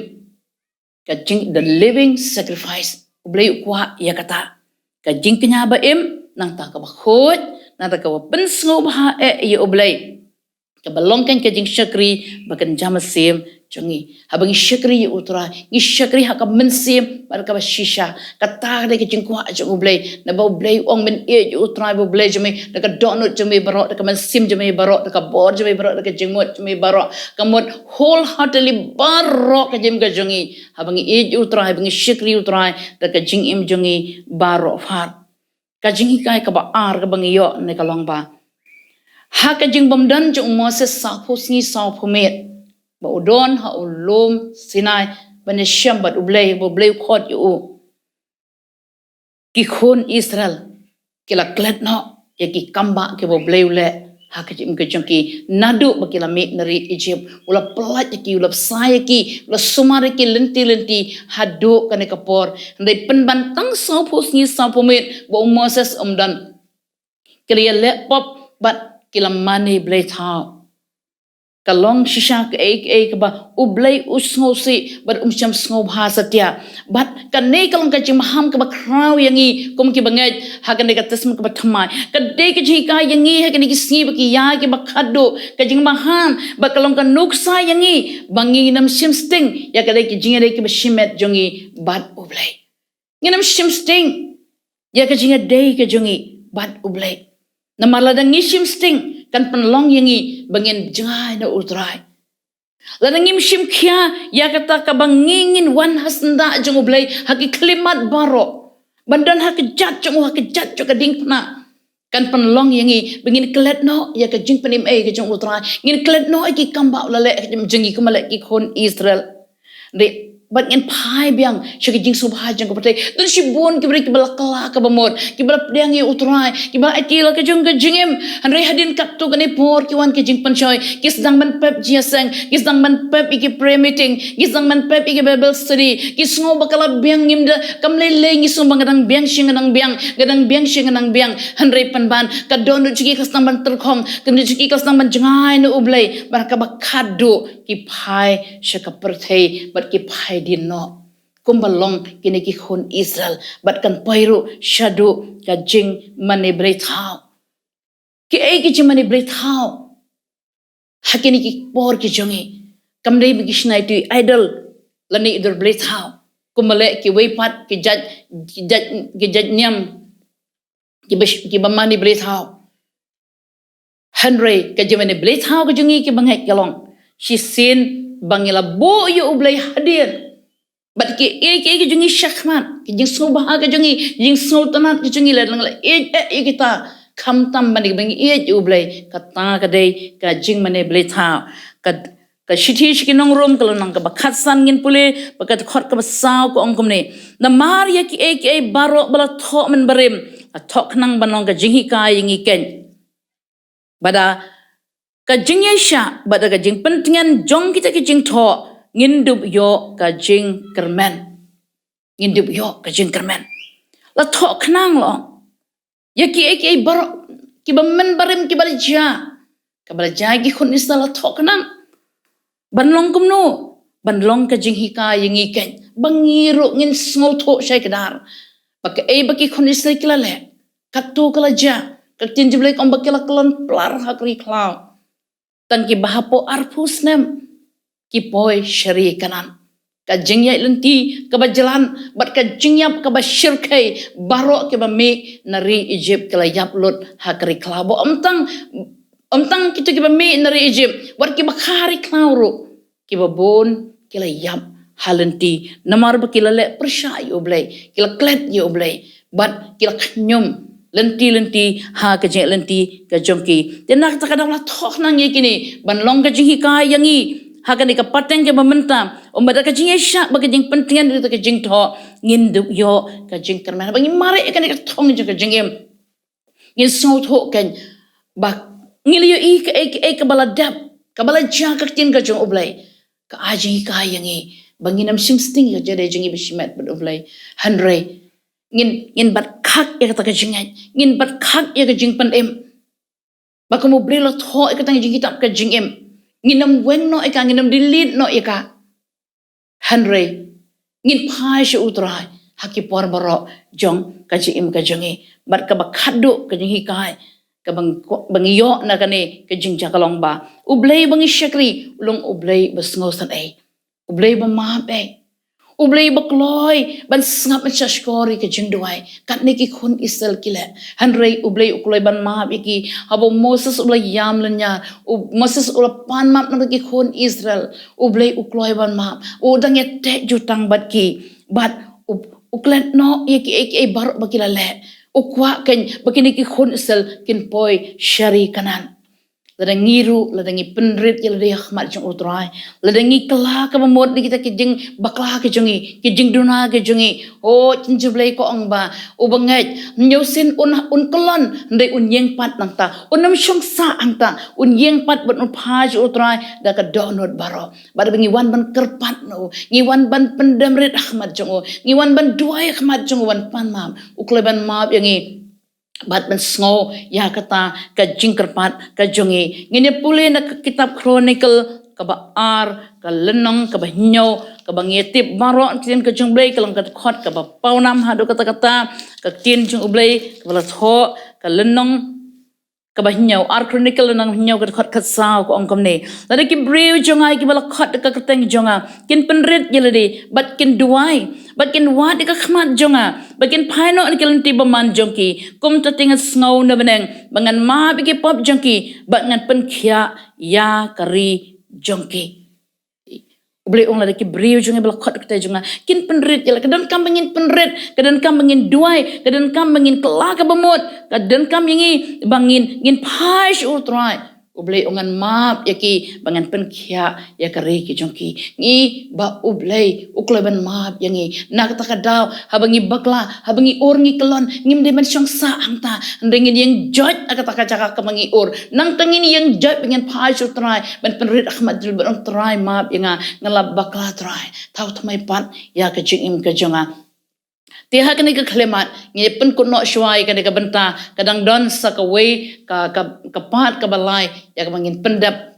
ka jing, the living sacrifice. U Blei u kwah ïa kata, ka jingkñia ba im, nangta kaba khuid, nangta kaba pynsngewbha eh ïa U Blei, kaba long kan ka jingshakri ba kynja mynsiem jong ngi. Haba ngi shakri ïa U Trai, ngi shakri ha ka mynsiem bad kaba shisha. Kata ka dei ka jingkwah jong U Blei. Naba U Blei u ong, men ïeit ïa U Trai ba U Blei jong me da ka dohnud jong me baroh, da ka mynsiem jong me baroh, da ka bor jong me baroh, da ka jingmut jong me baroh. Ka mut wholeheartedly baroh ka jingim ka jong ngi. Haba ngi ïeit ïa U Trai, ba ngi shakri ïa U Trai da ka jingim jong ngi baroh phar. Ka jinghikai kaba ar kaba ngi ïoh ne ka long ba ha ka jingbymdon jong u Moses sawphew sngi sawphew miet, ba u don ha u lum Sinai ban ïashem bad U Blei, ba U Blei u khot ïa u, ki khun Israel ki la klet noh ïa ki kambah kiba U Blei u leh ha ka jingim ka jong ki, naduh ba ki la mih na ri Egypt. U la pyllait ïa ki, u la bsa ïa ki, u la sumar ïa ki lynti lynti haduh kane ka por. Hynrei pynban tang sawphew sngi sawphew miet ba u Moses um don, ki la ïaleh pop bad ki la mane blei thaw. Ka long shisha kaei kaei kaba U Blei u sngewsih bad um shym sngewbha satia. Bad kane ka long ka jingmaham kaba khraw ïa ngi kum ki bangeit ha kane ka Testament kaba thymmai. Ka dei ka jinghikai ïa ngi ha kine ki sngi ba ki ïa kiba khadduh, ka jingmaham, bad ka long ka nuksa ïa ngi ba ngin ym shim sting ïa ka dei ka jingïadei kaba shimet jong ngi bad U Blei. Ngin ym shim sting ïa ka jingïadei ka jong ngi bad U Blei. Namar lada ngi shim sting, kan pynlong ïa ngi ba ngin jngai na U Trai. Lada ngim shim khia ïa kata kaba ngi ngin wan ha syndah jong U Blei ha ki khyllipmat baroh, ban don ha ka jait jong u, ha ka jait jong ka diengphna, kan pynlong ïa ngi ba ngin klet noh ïa ka jingpynim ei ka jong U Trai. Ngin klet noh ïa ki kambah u la leh ka jong ngi, kumba leh ki khun Israel. Dei, bad ngin phai biang sha ka jingsngewbha jong ka pyrthei. Don shibun ki briew kiba la kylla kaba mut, kiba la pdiang ïa U Trai, kiba la aiti la ka jong ka jingim. Hynrei hadien katto katne por ki wan ki jingpynshoi, ki sdang ban pep jingïaseng, ki sdang ban pep ïa ki prayer meeting, ki sdang ban pep ïa ki Bible study, ki sngew ba ka la biang, ngim da, kam lei lei ngi sngew ba nga dang biang shi nga dang biang, nga dang biang shi nga dang biang. Hynrei pynban ka dohnud jong ki ka sdang ban tyrkhong, ka dohnud jong ki ka sdang ban jngai na U Blei, bad kaba khadduh ki phai sha ka pyrthei bad ki phai dien noh. Kumba long kine ki khun Israel, bad kan poi ruh shaduh ka jingmane blei thaw. Kiei ki jingmane blei thaw ha kine ki por ki jong ngi? Kam dei ba ki shna ïa ki idol lane i dur blei thaw, kumba leh kiwei pat ki jait, ki jait, ki jait niam kiba, kiba mane blei thaw. Hynrei ka jingmane blei thaw ka jong ngi kiba ngeit ka long shisien ba ngi la buh ïa U Blei hadien. Bad kiei kiei ka jong ngi shakhmat, ka jingsngewbha ka jong ngi, jingsngewtynnat ka jong ngi, la dang la ïeit eh ïa kita, khamtam ban ïa ba ngi ïeit ïa U Blei. Kata ka dei ka jingmane blei thaw. Ka, ka shithi sha ki nong Rom ka lynnong kaba khatsan ngin pule, bad ka dkhot kaba saw ka ong kumne: Namar ïa kiei kiei baroh ba la thoh mynbarim, la thoh khnang ban long ka jinghikai ïa ngi keiñ. Bad da ka jingïaishah bad da ka jingpyntngen jong kita ki jingthoh, ngin dup ïoh ka jingkyrmen. Ngin dup ïoh ka jingkyrmen. La thoh khnang, la ong, ïa kiei kiei baroh kiba mynbarim kiba la jia. Kaba la jia ïa ki khun Israel la thoh khnang. Ban long kumno? Ban long ka jinghikai ïa ngi keiñ, ba ngi ruh ngin sngewthuh shai kdar ba kaei ba ki khun Israel ki la leh, katto ka la jia. Ka ktien jong U Blei ka ong ba ki la kyllon plar ha ka ri khlaw. Tang kiba hapoh arphew snem ki poi sha ri Kanaan. Ka jingïaid lynti kaba jlan bad ka jingïap kaba shyrkhei, baroh kiba mih na ri Egypt ki la ïap lut ha ka ri khlaw. Ba ym tang, ym tang kito kiba mih na ri Egypt, wat kiba kha ri khlaw ruh, kiba bun ki la ïap ha lynti namar ba ki la leh pyrshah ïa U Blei, ki la klet ïa U Blei, bad ki la khñium lynti lynti ha ka jingïaid lynti ka jong ki. Te na kata ka daw la thoh khnang ïa kine ban long ka jinghikai ïa ngi ha kane ka pateng kaba mynta. Ym bad da ka jingïaishah bad ka jingpyntngen ïa ka jingthoh, ngin dup ïoh ka jingkyrmen. Ba ngi mareh ïa kane ka thong jong ka jingim, ngin sngewthuh keiñ ba ngi la ïohi kaei kaei kaba la dep, kaba la jia. Ka ktien ka jong U Blei ka ai jinghikai ïa ngi ba ngin ym shim sting ïa ka jingïadei jong ngi ba shimet bad U Blei. Hynrei ngin, ngin bat khak ïa kata ka jingngeit, ngin bat khak ïa ka jingpynim. Ba kum U Blei la thoh ïa kata ka jingkitab ka jingim, ngin ym weng noh ïa ka, ngin ym delete noh ïa ka. Hynrei ngin phai sha U Trai ha ki por baroh jong ka jingim ka jong ngi. Bad kaba khatduh ka jinghikai kaba ngi, ba ngi ïoh na kane ka jingjia ka long ba U Blei ba ngi shakri u long U Blei ba sngewsynei, U Blei ba map eh, U Blei ba kloi ban sngap ban shahshkor ïa ka jingduwai. Katne ki khun Israel ki leh. Hynrei U Blei u kloi ban map ïa ki. Haba u Moses u la ïam lynñiar, u Moses u la pan map na ki khun Israel, U Blei u kloi ban map. U dang ïateh jutang bad ki. Bad u, u klet noh ïa kiei kiei baroh ba ki la leh. U kwah keiñ ba kine ki khun Israel kin poi sha ri Kanaan. Lada ngi ruh, lada ngi pynrit ïa lade ha khmat jong U Trai, lada ngi kylla kaba mut na kita ki jingbakla ki jong ngi, ki jingduna ki jong ngi, o, ktien jong U Blei ka ong ba u bangeit hynñiew sien un, un kyllon, hynrei un ïeng pat nangta, un ym shong sah hangta, un ïeng pat bad un phai sha U Trai da ka dohnud baroh. Bad ba ngi wan ban kyrpad na u, ngi wan ban pyndem rit ha khmat jong u, ngi wan ban duwai ha khmat jong u ban pan map, u kloi ban map ïa ngi bad ban sngew ïa kata ka jingkyrpad ka jong ngi. Ngin ïa pule na ka kitab Chronicle kaba ar, ka lynnong kaba hynñiew, kaba ngi ïa tip baroh, ktien ka jong U Blei ka long ka dkhot kaba pawnam haduh katta katta. Ka ktien jong U Blei kaba la thoh, ka lynnong kaba hynñiew, ar Chronicle lynnong hynñiew ka dkhot khatsaw ka ong kumne: Lada ki briew jong nga kiba la khot da ka kyrteng jong nga kin pynrit ïa lade bad kin duwai bad kin wad ïa ka khmat jong nga bad kin phai noh na ki lynti bymman jong ki, kumta te ngan sngew na bneng bad ngan map ïa ki pop jong ki bad ngan pynkhiah ïa ka ri jong ki. U Blei u ong lada ki briew jong nga ba la khot da ka kyrteng jong nga kin pynrit ïa lade. Ka donkam ba ngin pynrit, ka donkam ba ngin duwai, ka donkam ba ngin kylla kaba mut, ka donkam ïa ngi ba ngin, ngin phai sha U Trai. U Blei u ong ngan map ïa ki bad ngan pynkhiah ïa ka ri ki jong ki. Ngi ba U Blei u kloi ban map ïa ngi. Na kata ka daw haba ngi bakla, haba ngi ur, ngi kyllon, ngim dei ban shong sah hangta. Hynrei ngin ïeng joit ha kata ka jaka kaba ngi ur. Nangta ngin ïeng joit bad ngin phai sha U Trai ban pynrit ha khmat jong u bad ong, Trai map ïa nga, nga la bakla Trai. Thaw thymmai pat ïa ka jingim ka jong nga. Te ha kane ka khyllipmat ngi pynkut noh shuwa ïa kane ka bynta, ka dang don sa kawei ka, ka, ka part kaba lai ïa kaba ngin pyndep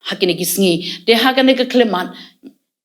ha kine ki sngi. Te ha kane ka khyllipmat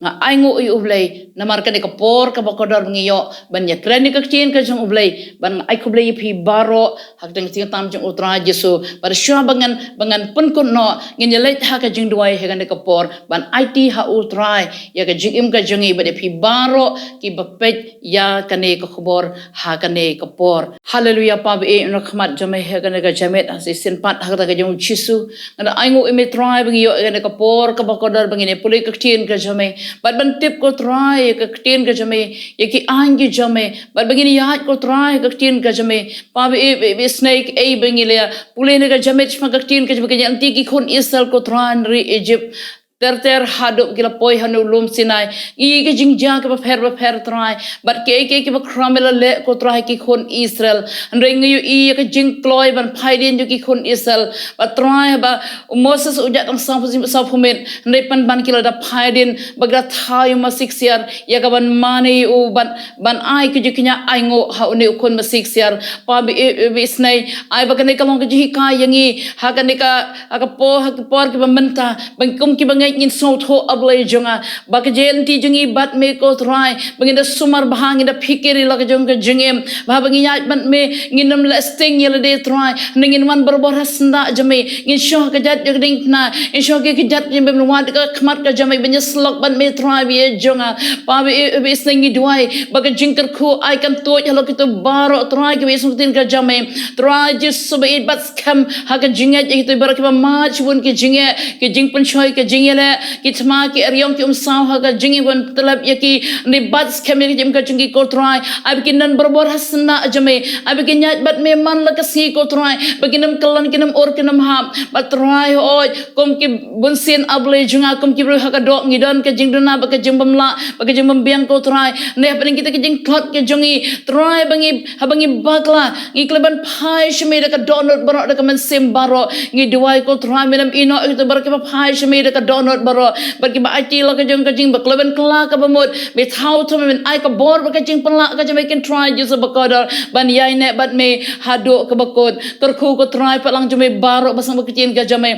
Nga ainguh ïa U Blei namar kane ka por kaba kordor ba ngi ïoh ban ïakren ïa ka ktien ka jong U Blei, ban ai khublei ïa phi baroh ha ka kyrteng tam jong U Trai Jisu. Bad shuwa ba ngan, ba ngan pynkut noh, ngin ïa leit ha ka jingduwai ha kane ka por ban aiti ha U Trai ïa ka jingim ka jong ngi bad ïa phi baroh kiba peit ïa kane ka khubor ha kane ka por. Haleluya, Pa ba ïeit, na khmat jong me ha kane ka janmiet, ha shisien pat ha kata ka jong U Jisu. Nga da ainguh ïa me Trai ba ngi ïoh ïa kane ka por kaba kordor ba ngin ïa pule ïa ka ktien ka jong me bad ban tip ko Trai ïa ka ktien ka jong me, ïa ki aiñ ki jong me, bad ba ngin ïaid ko Trai ïa ka ktien ka jong me. Pa ba ïeit, ba ïeit, ba ïeit, snei kaei ba ngi la pule na ka janmiet shaphang ka ktien ka jong me, ka jingïaid lynti ki khun Israel ko Trai na ri Egypt. Ter ter haduh ki la poi ha u lum Sinai, ïa ki jingjia kiba pher ba pher Trai, bad kiei kiei kiba khraw me la leh ko Trai ha ki khun Israel. Hynrei ngi ïohi ïa ka jingkloi ban phai dien jong ki khun Israel. Bad Trai, haba u Moses u jah tang saw phew, saw phew miet, hynrei pynban ki la da phai dien, bad ki la thaw ïa u masiksiar ïa kaban mane ïa u, ban, ban ai ka jingkñia ainguh ha une u khun masiksiar. Pa ba ïeit, ba ïeit, snei, ai ba kane ka long ka jinghikai ïa ngi ha kane ka, ha ka por, ha ka por kaba mynta, ba kum kiba ngeit ngin sngewthuh, A Blei jong nga, ba ka jingïaid lynti jong ngi bad me ko Trai, ba ngin da sumar bha, ngin da phikir ïa la ka jong ka jingim, ba haba ngin ïaid bad me ngin ym leh sting ïa lade Trai, hynrei ngin wan barabor ha syndah jong me, ngin shu ha ka jait jong ka diengphna, ngin shu ha ka jait jong me, ban wad ha ka khmat ka jong me, ban ïasyllok bad me Trai, ba ïeit jong nga. Pa ba ïeit, ba ïeit, snei ngi duwai ba ka jingkyrkhu ai kan tuid halor kito baroh Trai kiba ïeit sngewthuh ïa ka ktien ka jong me. Trai Jisu ba ïeit, bat skhem ha ka jingngeit ïa kito baroh kiba mad shibun, ki jingeh, ki jingpynshoi, ki jingïaleh, ki thma, ki eriong, ki umsaw ha ka jingim, ban tlep ïa ki, ne bat skhem ïa ka jingim ka jong ki ko Trai. Ai ba kin don barabor ha syndah jong me, ai ba kin ïaid bad me man la ka sngi ko Trai, ba kin ym kyllon, kin ym ur, kin ym hap. Bad Trai hooid, kum ki bunsien, A Blei jong nga, kum ki briew ha ka doh ngi don ka jingduna bad ka jingbymlah bad ka jingbymbiang ko Trai. Ne hapdeng kita ki jingtlot ki jong ngi Trai, ba ngi, haba ngi bakla, ngi kloi ban phai sha me da ka dohnud baroh, da ka mynsiem baroh. Ngi duwai ko Trai, men ym ïehnoh ïa kita baroh kiba phai sha me da ka dohnud baroh, bad kiba aiti la ka jong ka jing, ba kloi ban kylla kaba mut. Me thaw to, men ai ka bor bad ka jingpynlah ka jong me, ko Trai Jisu bakordor, ban ïaineh bad me haduh kaba kut. Kyrkhu ko Trai paidlang jong me baroh ba sngap ïa ka ktien ka jong me.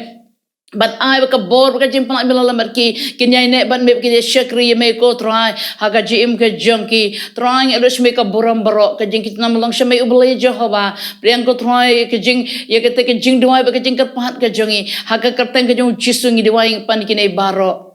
Bad ai ba ka bor bad ka jingpynlah me la lem bad ki, kin ïaineh bad me, kin ïa shakri ïa me ko Trai ha ka jingim ka jong ki. Trai, ngi ïathuh sha me ka burom baroh, ka jingkitnam long sha me U Blei Jehobah. Pdiang ko Trai ka jing, ïa kata ka jingduwai bad ka jingkyrpad ka jong ngi, ha ka kyrteng ka jong U Jisu ngi duwai, ngi pan kine baroh.